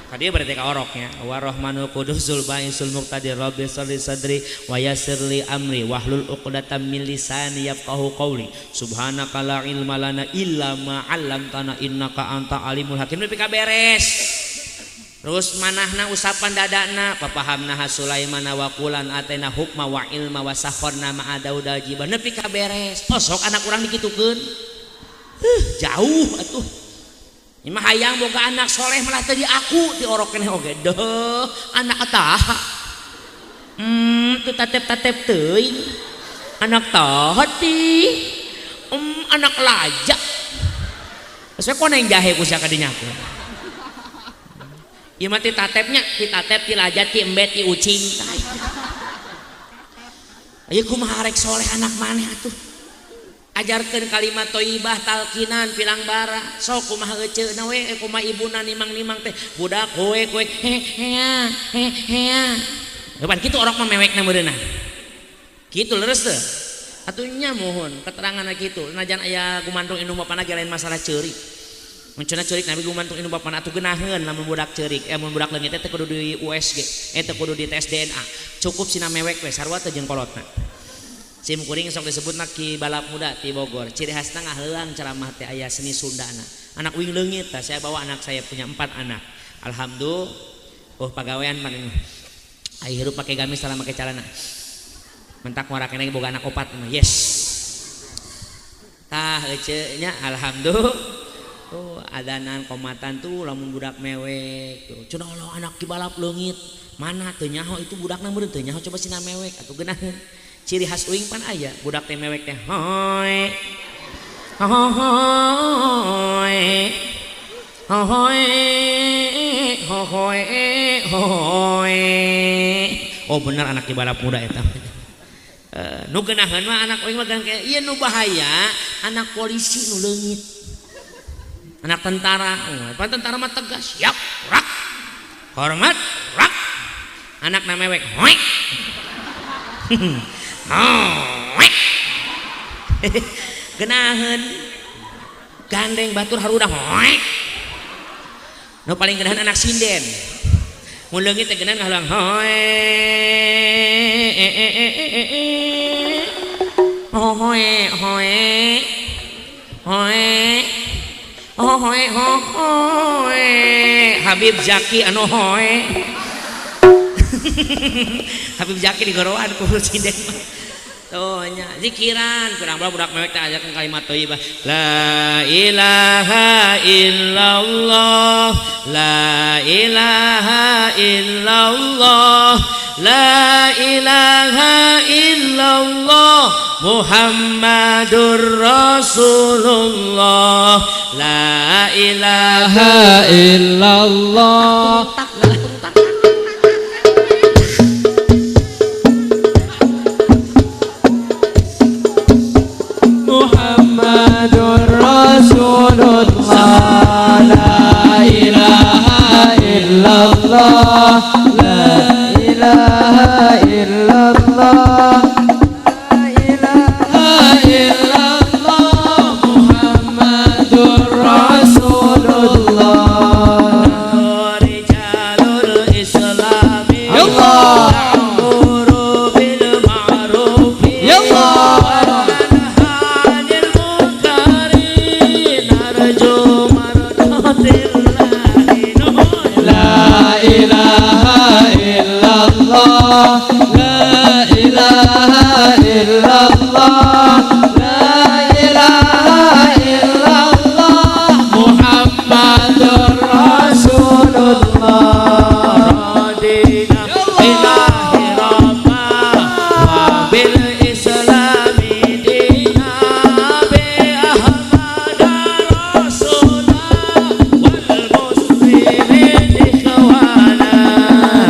A: ka dieu berarti ka oroknya huwar rahmanul qudusul ba'isul muqtadir rabbi shalli sadri wa yassir li amri wahlul 'uqdatam min lisani yafqahu qawli subhanaka la ilma lana illa ma 'allamtana innaka anta alimul hakim. Nepi ka beres. Terus manahna usapan dadana papahamna Sulaiman wa qulan atena hukma wa ilma wa sakharna ma'a Dauda jiba nepi ka beres. Oh sok anak urang dikitukeun. Jauh atuh. Ini mah hayang boga anak soleh malah tadi aku diorok keneh oge deuh anak tah. Teu tatep-tatep teuing. Anak tah ti. Anak laja. Geus we koneng jahe ku sia ka dinya ku. Ieu mah ti tatepnya, ti tatep, ti laja, ti embe, ti ucing. Ieu kumaha rek soleh anak maneh atuh. Ajarkeun kalimat thayyibah talkinan pilang bara. Sok kumaha eceuna we kumaha ibuna nimang-nimang teh budak kowe kowe he hea he hea. Pan kitu orok mah mewekna meureunna. Kitu leres teu? Atuh nya mohon keteranganna kitu. Najan aya gumantung indung bapana ge lain masalah ceurik. Mun cenah ceurik nabi gumantung indung bapana atuh geunaheun lamun budak ceurik. Mun budak leungit teh kudu di USG, teh kudu di tes DNA. Cukup sina mewek we sarua teh jeung kolotna. Sim kuring sok disebutna Ki Balap Muda ti Bogor. Ciri khasna ngaheulang ceramah teh aya seni Sundana. Anak uing leungit tah, saya bawa anak saya punya 4 anak. Alhamdulillah. Oh pagawean pan ini. Ai hirup pake gamis salah make calana. Mentak ngora keneh boga anak 4 mah. Yes. Tah ece nya alhamdulillah. Tuh adanan komatan tuh lamun budak mewek tuh. Cenah Allah anak Ki Balap leungit. Mana teu nyaho itu budakna meureun teu nyaho coba sina mewek atuh geunaheun. Ciri khas uing pan aya budak teh mewek teh hoi hoi hoi hoi hoi. Oh bener anak Ki Balap Muda eta. Nu geunaheun mah anak uing mah kayak ieu nu bahaya anak polisi nu leungit. Anak tentara, pan tentara mah tegas, siap, rak. Hormat, rak. Anak na mewek hoi. Hoi. Geunaheun. Gandeng batur harudang hoi. Nu paling geunaheun anak sinden. Mun leungit teh geunaheun ngahalang hoi. Hoi hoi. Hoi. Hoi hoi. Habib Zaki anu hoi. Habib Zaki digorowan ku sinden. Tuh nya zikiran kurang bae budak mewek teh ajarkeun kalimat thayyibah. La ilaha illallah, la ilaha illallah, la ilaha illallah Muhammadur Rasulullah, la ilaha
B: illallah. La ilaha illallah Muhammadur Rasulullah.
A: Rijalul Islami
B: Ya Allah.
A: Na'muru bil ma'ruf
B: Ya Allah.
A: Wa nanha 'anil munkari narju mardatillahi.
B: La ilaha illallah, la ilaha illallah, la ilaha illallah Muhammadur Rasulullah.
A: Radina billahi rabba wa bil islami dina bi ahmad rasulullah wal muslimin ikhwana.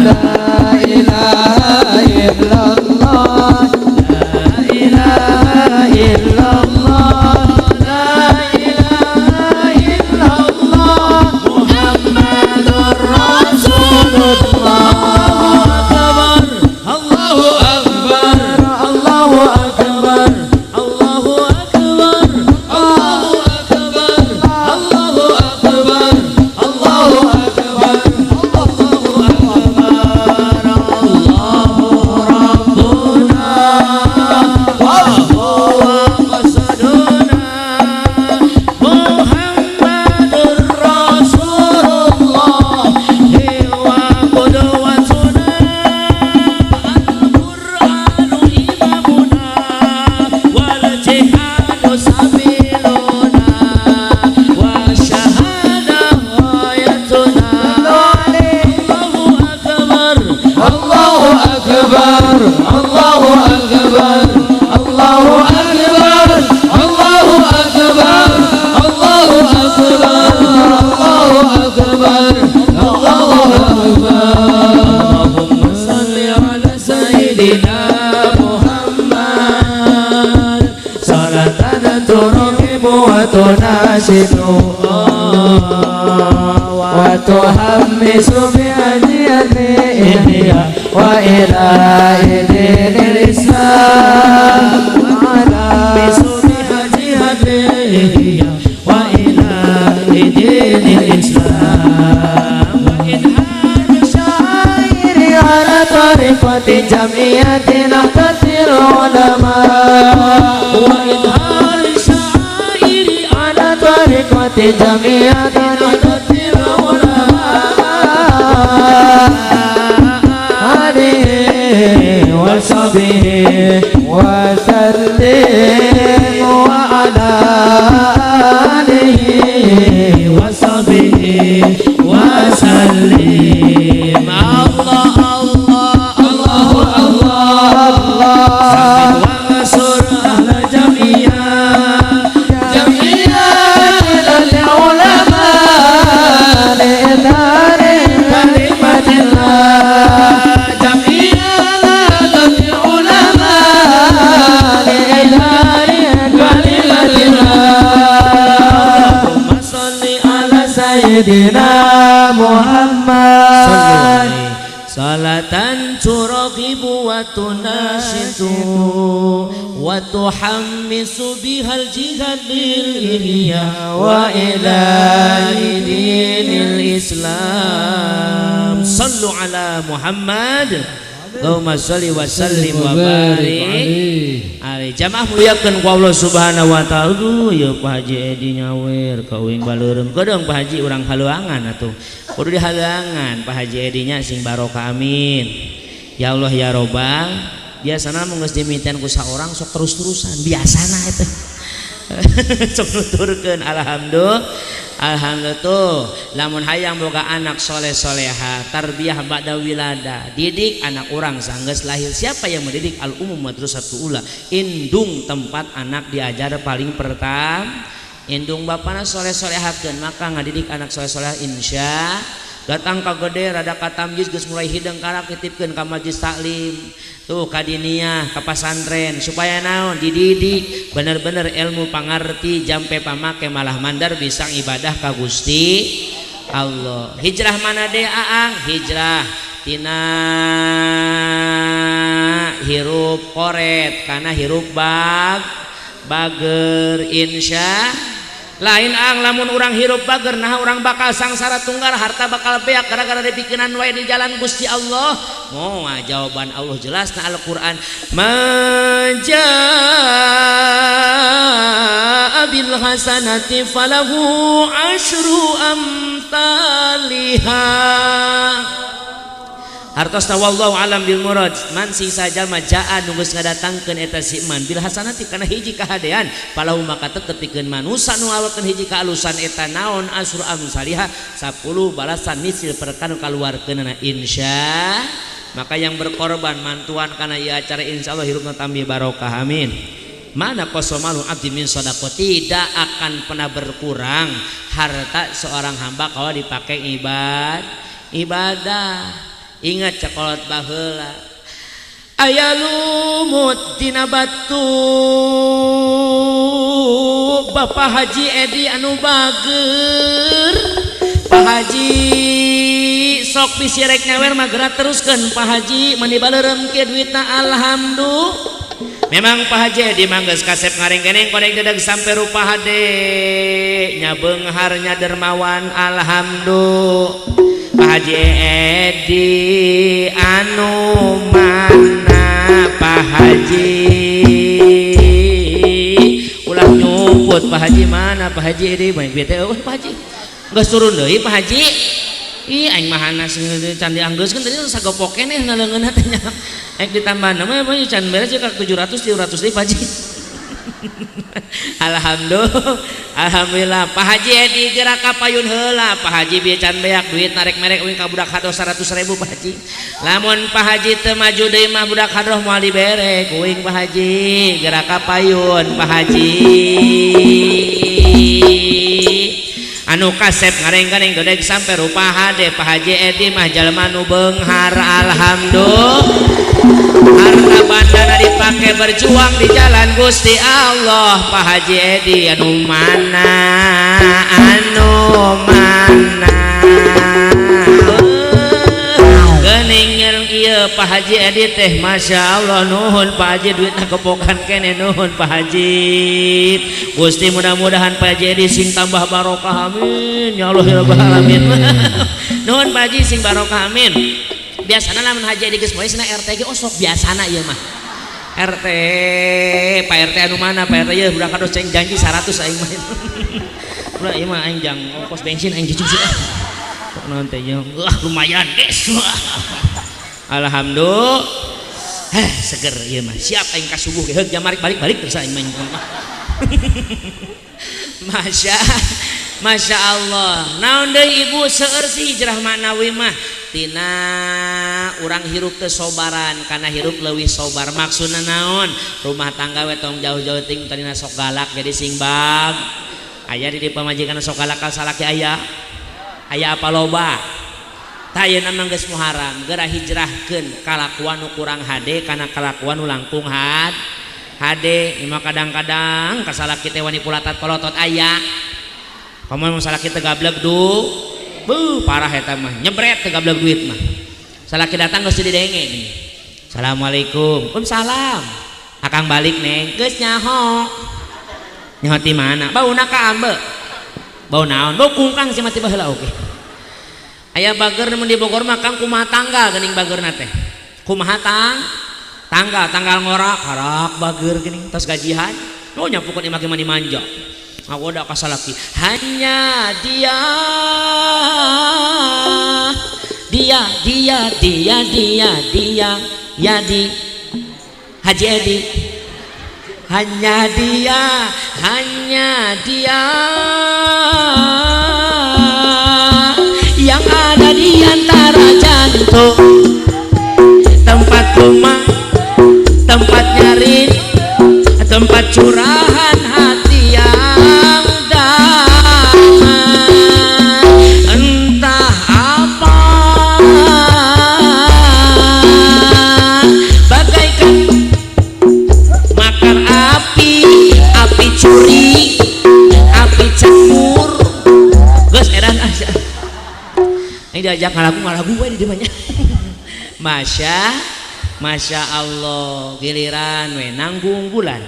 B: La ilaha illallah, la ilaha illallah, la ilaha illallah Muhammadur Rasulullah.
A: Akbar, Allahu akbar, Allahu akbar, Allahu akbar, Allahu akbar, Allahu akbar, Allahu akbar, Allahu akbar, Allahu rabbuna wa huwa qasaduna Muhammadur Rasulullah huwa qudwatuna Al-Qur'anu imamuna wal jihadu sabiluna wa syahada ghayatuna. Allahu akbar,
B: Allahu akbar, Allahu akbar, Allahu akbar, Allahu akbar, Allahu akbar, Allahu akbar, Allahu akbar.
A: Allahumma salli ala sayyidina Muhammad salatan turahibu wa tunashidu
B: wa tuhammisu bi ajiyati wa ila dinil Islam wa ala
A: bisu bihajihatihi wa ila dinil Islam wa idhar
B: syairi ala tariqati jamiyati nahdatil ulama
A: wa idhar syairi
B: ala tariqati jamiyati
A: nahdatil ulama
B: alihi wa sahbihi wa sallim wa ala alihi
A: wa sahbihi wa sallim. Allah Allah
B: Allahu Allah Allah
A: wa ahla jamiyah
B: jamiyat ulama li'idhar kalimatillah jamiyat ulama li'idhar kalimatillah.
A: Allahumma sholli ala
B: Sayyidina Muhammad
A: salatan turaqibu wa tunashitu wa tuhammisu bihal jihad lil ihya wa ila dinil Islam. Sallu ala Muhammad. Allahumma sholli wa sallim wa barik alaihi. Jamaah muliakeun ku Allah Subhanahu wa taala. Aduh ya Pak Haji Edi nyawer ka uing baleureum. Kedeung Pak Haji urang haluangan atuh. Kudu dihalangan Pak Haji Edi nya sing barokah, amin. Ya Allah ya Robbal. Biasana mun geus dimiten ku saorang sok terus-terusan biasana eta. Sok nuturkeun alhamdulillah. Alhamdulillah tuh lamun hayang boga anak soleh soleha tarbiyah ba'da wilada didik anak orang sanggeus lahir. Siapa yang mendidik? Al umum madrasatul ula, indung tempat anak diajar paling pertama. Indung bapana soleh solehakeun maka ngadidik anak soleh soleha insya. Datang ka gede rada katamjiz geus mulai hideng karak titipkeun ka majlis taklim tuh ka diniyah ka pasantren supaya naon dididik bener-bener ilmu pangarti jampe pamake malah mandar bisa ibadah ka Gusti Allah. Hijrah mana deh aang? Hijrah tina hirup koret kana hirup bager insya lain ang lamun urang hirup bager nah urang bakal sangsara tunggal harta bakal beak gara-gara dibikinan wae di jalan Gusti Allah. Moal jawaban Allah jelas na Al-Qur'an man jaa bil hasanati falahu asyru amsalihha. Hartosna wallahu alam bil murad man sing sajalma jaa nu geus ngadatangkeun eta si man bil hasanati kana hiji kahadean falahu maka tetep pikeun manusa nu ngawekeun hiji kaalusan eta naon asyru amsalihha 10 balasan misil perkara kaluarkeunana insya. Maka yang berkorban mantuan kana ieu acara insyaallah hirupna tambih barokah amin. Mana qasamalu abdi min shadaqah, tidak akan pernah berkurang harta seorang hamba kalau dipakai ibadah. Ingat cakolot baheula aya lumut dina batu Bapak Haji Edi anu bager. Pak Haji sok bisi rek nyawer mah gerak teruskeun Pak Haji mani baleureum ke duitna alhamdulillah. Memang Pak Haji Edi mah geus kasep ngaring-geneng korek dedeg sampai rupa hade nya beunghar nya dermawan alhamdulillah. Pak Haji Edi anu mana Pak Haji ulah nyumput Pak Haji mana Pak Haji Edi bae teh eueuh Pak Haji geus turun deui Pak Haji. Ih aing mah hanas can dianggeuskeun tadi sagopok keneh na leungeun teh nya ek ditambah mah can beres ka 700 300 deui Pak Haji. Alhamdulillah, alhamdulillah Pak Haji Edi gerak ka payun heula Pak Haji bieu can beak duit narek merek uing ka budak hadoh 100.000 Pak Haji. Lamun Pak Haji teu maju deui mah budak hadoh moal dibere kuing Pak Haji gerak ka payun Pak Haji. Anu kasep ngareng-gareng gedeg sampai rupa hade Pak Haji Edi mah jalma nu beunghar alhamdulillah. Harta bandana dipake berjuang di jalan Gusti Allah Pak Haji Edi anu mana anu mana geuning ieu Pak Haji Edi teh Masya Allah nuhun Pak Haji duitna kepokan kene nuhun Pak Haji. Gusti mudah-mudahan Pak Haji Edi sing tambah barokah amin ya Allah ya rabbal alamin. Nuhun Pak Haji sing barokah amin. Biasana lamun Haji Edi geus moe cenah RT ge osok biasana ieu mah. RT Pak RT anu mana Pak RT ieu budak kados ceng janji 100 aing mah. Ulah ieu mah aing jang ongkos bensin aing cicing sih. Sok naon teh ieu. Wah lumayan guys. Alhamdulillah. Heh seger ieu mah. Siap aing ka subuh ge heug jam balik-balik terus aing mah. Masya Allah. Naon deui ibu seueur sih hijrah maknawi mah tina urang hirup teu sobaran kana hirup leuwih sobar. Maksudna naon? Rumah tangga we tong jauh-jauh ting tadina sok galak jadi sing bag. Aya di pamajikan sok galak ka salaki aya. Aya apa loba? Tah ayeuna mah geus muharam, geura hijrahkeun kalakuan nu kurang hade kana kalakuan nu langkung hade. Imah kadang-kadang ka salaki teh wani pulatat polotot aya. Komo mun salaki teh gablek du, beuh parah eta mah, nyebret teh gablek duit mah. Salaki datang geus didenge nih. Assalamualaikum. Waalaikumsalam. Akang balik neng, geus nyaho. Nyaho ti mana? Bauna ka ambe. Bau naon? Bau kungkang si mati baheula oge. Aya bager mun di Bogor mah Kang kumaha tanggal geuning bagerna teh. Kumaha tanggal, tanggal ngorak, harak bager geuning tos gajian. Oh nyapukeun imah ge mani manja. Ngagoda ka salaki. Hanya dia dia dia dia dia dia ya di Haji Edi. Hanya dia yang ada di antara jantung, tempat rumah, tempat nyari, tempat curahan hati yang damai. Entah apa bagaikan makar api, api curi, api cemburu. Geus edan ah. Ini diajak ngalagu we di depannya. Masya Masya Allah giliran we nanggung bulan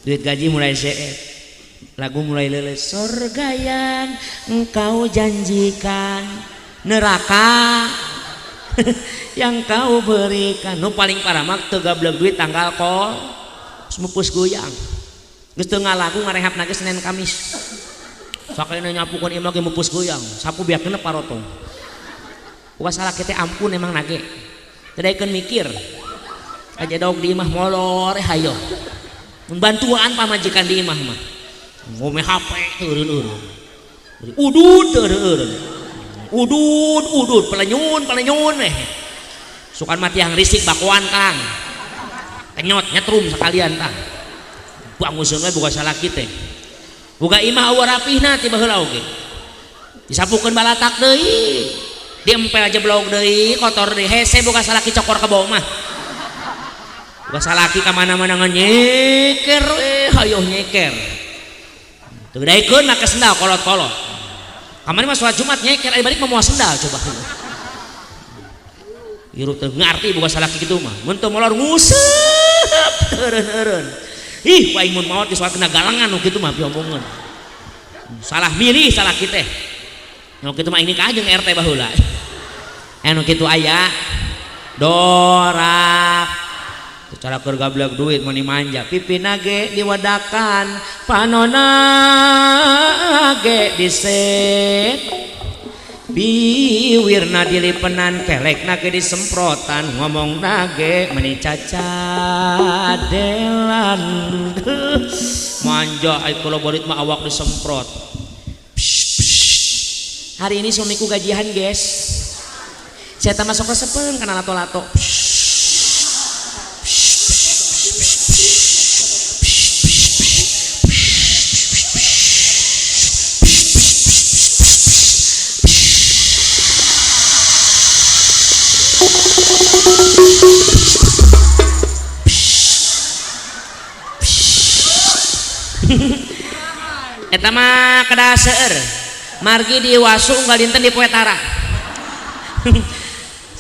A: duit gaji mulai seet lagu mulai leuleus surga yang engkau janjikan neraka yang kau berikan. Nu paling parah mah teu gablek duit tanggal kol semupus goyang geus teu ngalagu ngarehap nage Senin Kamis sakalinya nyapukeun imah ge mupus goyang sapu biak genep parotong. Bukan salah kita ampun emang nage teu daekeun mikir aja dog di imah molor hayo bantuan pamajikan di imah mah ngome HP teureun-eureun udud teureun-eureun udud udud pelenyun pelenyun eh sukan mati yang risik bakuan kang kenyot nyetrum sekalian tah banguseun we boga salaki teh boga imah eueuh rapihna ti baheula oge disapukeun balatak deui diempel jeblok deui kotor deui hese boga salaki cokor ka bawah mah boga salaki ka mana-mana nyeker hayoh nyeker teu daekeun make sendal kolot-kolot kamari mah salat Jumat nyeker ari balik mah moal sendal coba hirup teu ngarti boga salaki kitu mah mun teu molor nguseup teureun-eureun ih aing mun maot di salat kena galangan nu kitu mah piomongeun salah milih salaki teh nu kitu mah ini ka jeung RT baheula anu kitu aya dorak secara keur gablek duit meni manja pipina ge diwedakan panona ge diset biwirna dilipenan kelekna ge disemprotan ngomongna ge meni cacadelan manja ai kalau borit mah awak disemprot. Hari ini suamiku gajian guys saya masuk resepen kana lato-lato. Eta mah kedah seueur margi diwasu unggal dinten di poe tara.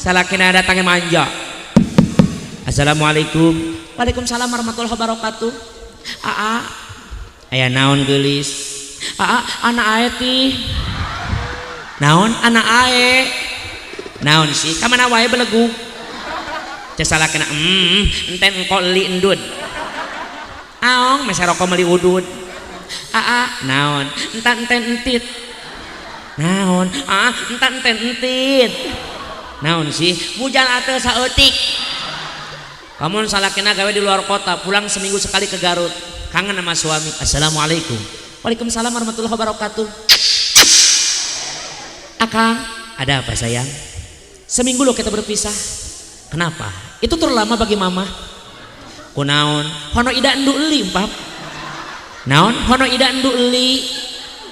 A: Salakina datangnya manja. Assalamualaikum. Waalaikumsalam warahmatullahi wabarakatuh. Aa, aya naon geulis? Aa, anak ae tih. Naon anak ae? Naon sih? Ka mana wae belegug? Cek salakina, enten engko li endud. Aong mese rokok meuli udud. Aa, naon? Entan enten entit. Naon? Ah, entan enten entit. Naon sih? Bujal ateu saeutik. Kamu salakina gawe di luar kota, pulang seminggu sekali ke Garut. Kangen sama suami. Assalamualaikum. Waalaikumsalam warahmatullahi wabarakatuh. Akang, ada apa sayang? Seminggu loh kita berpisah. Kenapa? Itu terlalu lama bagi mama. Kunaon? Hono ida endu eli, pap. Naon? Hono ida endu eli.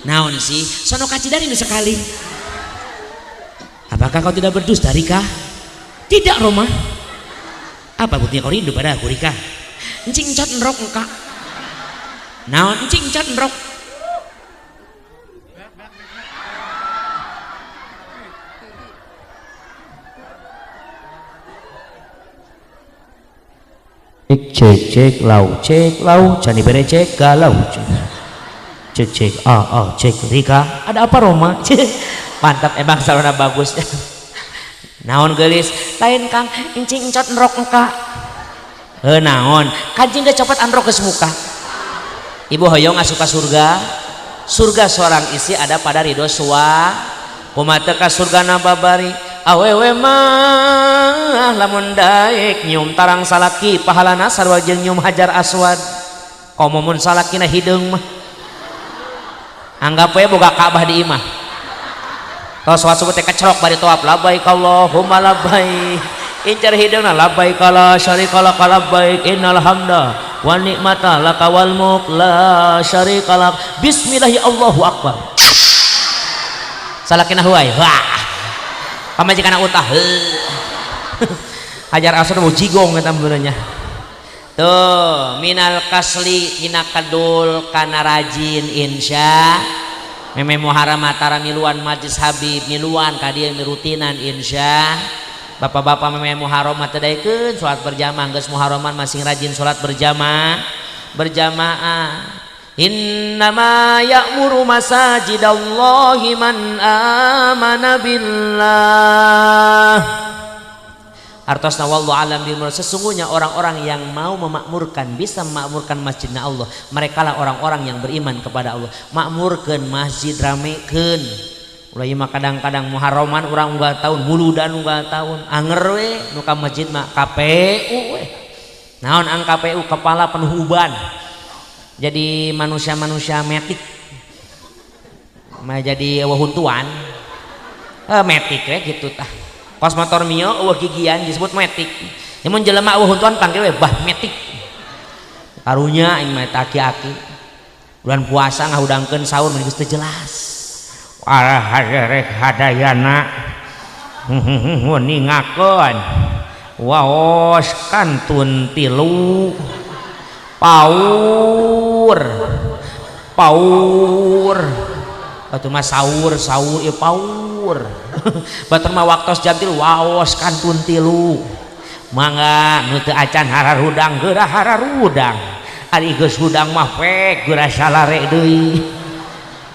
A: Naon sih? Sono kacidari nu sekali. Apakah kau tidak berdusta, Rika? Tidak, Roma. Apa buktinya kau rindu pada aku, Rika? Encing cat nrok engka. Naon encing cat nrok? Cek cek lau cek lau cani bere cek galau cek cek cek ah cek Rika. Ada apa Roma? Mantap emang sarana bagus. Naon geulis? Lain kang encing encot nrok engka. Heuh naon? Kancing ge copot anrok geus muka. Ibu hoyong asup ka surga. Surga seorang istri ada pada ridho sua. Kumaha teu ka surgana babari? Awewe mah lamun daek nyium tarang salaki pahalana sarua jeung nyium hajar aswad. Komo mun salakina hideung mah. Anggap we boga Ka'bah di imah. Tos subuh teh kecerok bari tawaf labbaik Allahumma labbaik. Incar hideungna labbaik la syarika lak labbaik innal hamda wan nikmata laka wal mulk la syarika lak. Bismillahi Allahu akbar. Salakina huai. Wah. Pamajikan utah. Hajar aswad mau jigong eta benernya. Tuh minal kasli tina kadul kana rajin insya. Meme muharam matara miluan majlis Habib miluan ka dieu mirutinan insya. Bapak-bapak memang muharram mah teu daekeun salat berjamaah, geus muharraman masing rajin salat berjamaah. Berjamaah. Innama ya'muru masajidallahi man amana billah. Artosna wallahu alam bil murad, sesungguhnya orang-orang yang mau memakmurkan, bisa memakmurkan masjidna Allah, merekalah orang-orang yang beriman kepada Allah. Makmurkeun masjid, ramekeun. Ulah ieu mah kadang-kadang muharraman urang unggal tahun, muludan unggal tahun, anger we nu ka masjid mah KPU we. Naon ang KPU? Kepala penuh uban. Jadi manusia-manusia metik. Mah jadi wahuntuan. Metik we gitu tah. Kos motor Mio eueuh gigian disebut metik. Mun jelema eueuh huntuan panggil we bah metik. Karunya aing mah aki-aki. Bulan puasa ngahudangkeun sahur mun geus teu jelas. Arah hadayana weningakeun waos kantun tilu paur paur batu mah sahur sahur ieu paur batur mah waktos jam 3 waos kantun tilu mangga nu teu acan hararudang geura hararudang ari geus hudang mah pek geura salare deui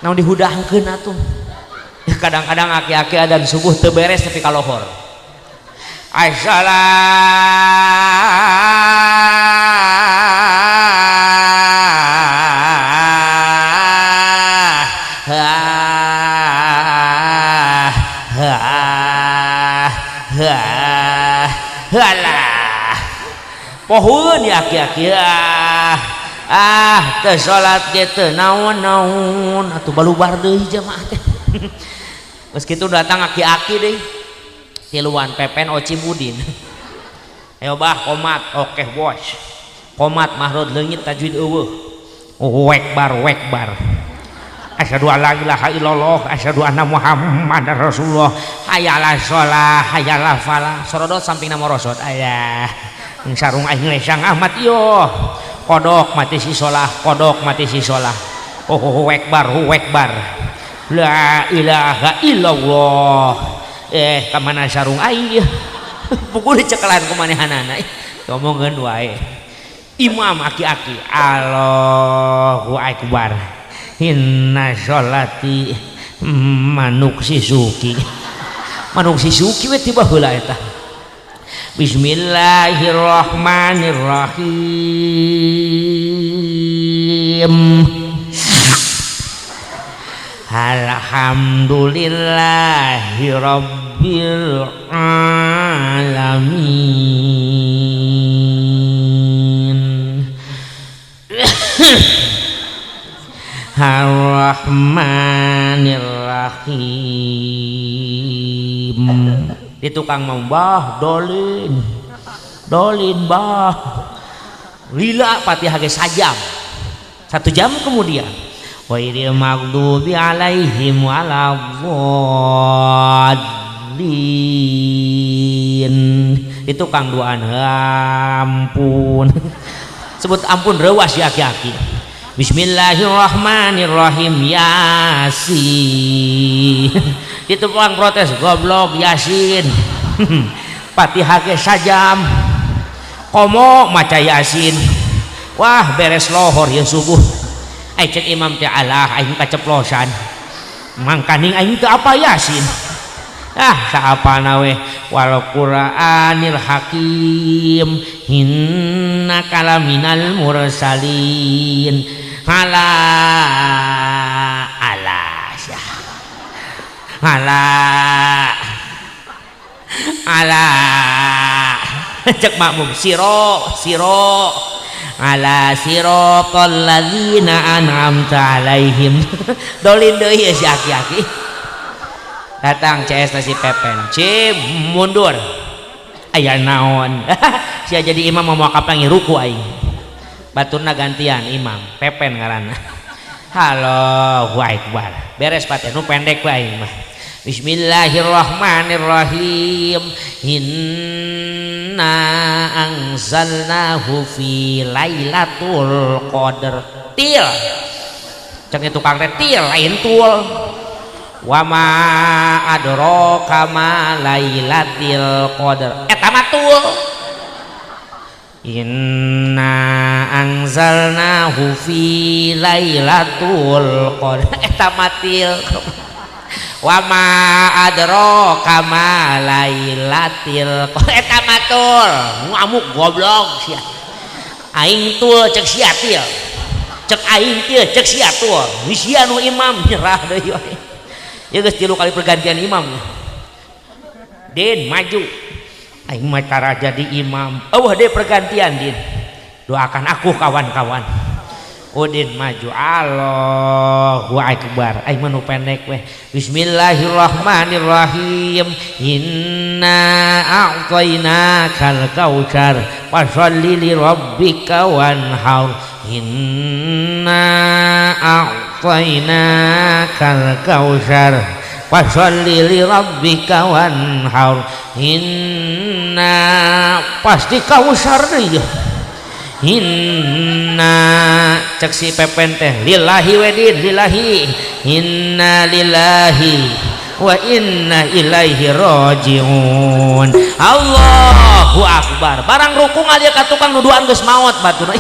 A: naon dihudangkeun atuh. Kadang-kadang aki-aki adan subuh teu beres tapi kalohor assalah halah pohon ya aki-aki ah teu salat ge teu naon-naon atuh balubar deui jamaah teh. Geus kitu datang aki-aki deui tiluan Pepen Oci Budin. Ayo bah komat, oke bos. Komat mahrod leungit tajwid eueuh. Wekbar wekbar. Asyhadu alla ilaha illallah, asyhadu anna Muhammadar Rasulullah. Hayalah shalah, hayalah falah. Sorodot sampingna morosot aya. Sarung aing lesang amat yo. Kodok mati si solah, kodok mati si solah. Oh wekbar wekbar. La ilaha illallah. Kamana sarung aing pukul dicekelan ku manehanana ngomongkeun wae. Imam aki-aki Allahu akbar. Inna sholati manuk sisuki. Manuk sisuki we tiba heula eta. Bismillahirrahmanirrahim. Alhamdulillahi rabbil alamin. Arrahmanirrahim. Di tukang mau bah dolin dolin bah lila Fatihah ge sajam 1 jam kemudian. Ghairil maghdubi alaihim waladdallin. Itu kang duaan ampun. Sebut ampun rewas ya aki-aki. Bismillahirrahmanirrahim Yasin. Itu tukang protes goblok Yasin. Fatihah ge sajam. Komo maca Yasin. Wah beres lohor ya subuh. Ai cek imam teh alah aing kaceplosan. Mangkaning aing teu apa Yasin. Ah saapana we wal Qur'anil Hakim innaka laminal mursalin. Ala ala syah. Ala ala cek makmum siro siro ala siratal ladzina an'amta alaihim. Dolin deui si aki-aki. Datang CS si Pepen. Cim mundur. Aya naon? Sia jadi imam mau kapangi ruku aing. Baturna gantian imam, Pepen ngaranna. Allahu akbar. Beres Fatihah nu pendek wae aing mah. Bismillahirrahmanirrahim. Inna anzalnahu fi lailatul qadar. Til. Cek tukang teh til lain tul. Wa ma adraka ma lailatul qadar. Eta mah tul. Inna anzalnahu fi lailatul qadar. Eta mah til. Wa ma adraka ma lailatul qadar. Eta mah tul. Ngamuk goblok sia. Aing tul cek sia til. Cek aing til cek sia tul. Sia nu imam nyerah deui we. Ya geus 3 kali pergantian imam. Din maju. Aing mah tara jadi imam. Eueuh deui pergantian Din. Doakan aku kawan-kawan. Udin maju. Allahu akbar. Aing mah nu pendek weh. Bismillahirrahmanirrahim. Inna a'tainakal kautsar fasholli li rabbika wanhar. Inna a'tainakal kautsar fasholli li rabbika wanhar. Inna pasti kautsar deui. Inna cek si pepen teh lillahi wedin lillahi inna lillahi wa inna ilaihi rajiun. Allahu akbar. Barang ruku ngadia ka tukang nuduhan geus maot batur.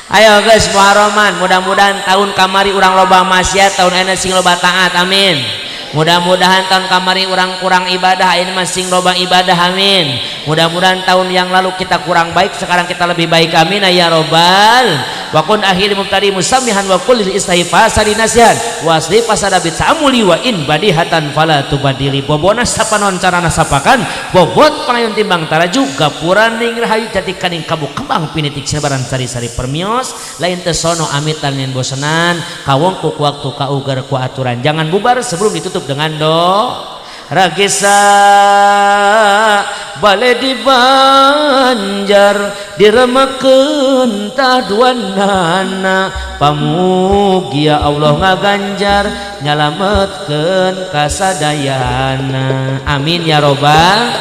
A: Ayo geus Muharraman, mudah-mudahan tahun kamari urang loba maksiat, tahun ayeuna sing loba taat, amin. Mudah-mudahan tahun kamari urang kurang ibadah, ayeuna mah sing loba ibadah, amin. Mudah-mudahan tahun yang lalu kita kurang baik, sekarang kita lebih baik, amin ya robbal. Wa kun akhir mubtadi musamihan wa kulli istahi fasari nasihan wa asli fasada bit ta'amuli wa in badihatan fala tubadili. Bobona sapanon carana sapakan bobot pangayun timbang taraju gapuraning rahayu jati kaning kabuk kembang pinitik sinebaran sari-sari permios lain tesono amitan yen bosenan kawongkuk waktu kaugar ku aturan. Jangan bubar sebelum ditutup dengan doa. Ragesa bale di Banjar diremekeun taduanana pamugia Allah ngaganjar nyalametkeun kasadayana, amin ya robbal.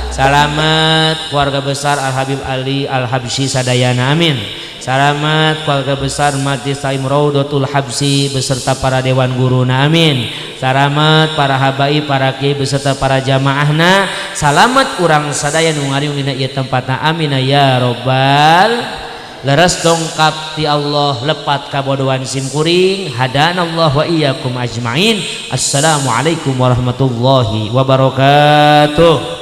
A: Salamat keluarga besar Al Habib Ali Al Habsyi sadayana, amin. Salamat keluarga besar Majlis Taim Raudatul Habsyi beserta para dewan guruna, amin. Salamat para habaib, para kiai beserta para jamaahna. Salamat urang sadaya nu ngariung dina ieu tempatna, amin ya robbal. Leres dongkap ti Allah lepat kabodohan simkuring. Hadanallah wa iyyakum ajmain. Assalamualaikum warahmatullahi wabarakatuh.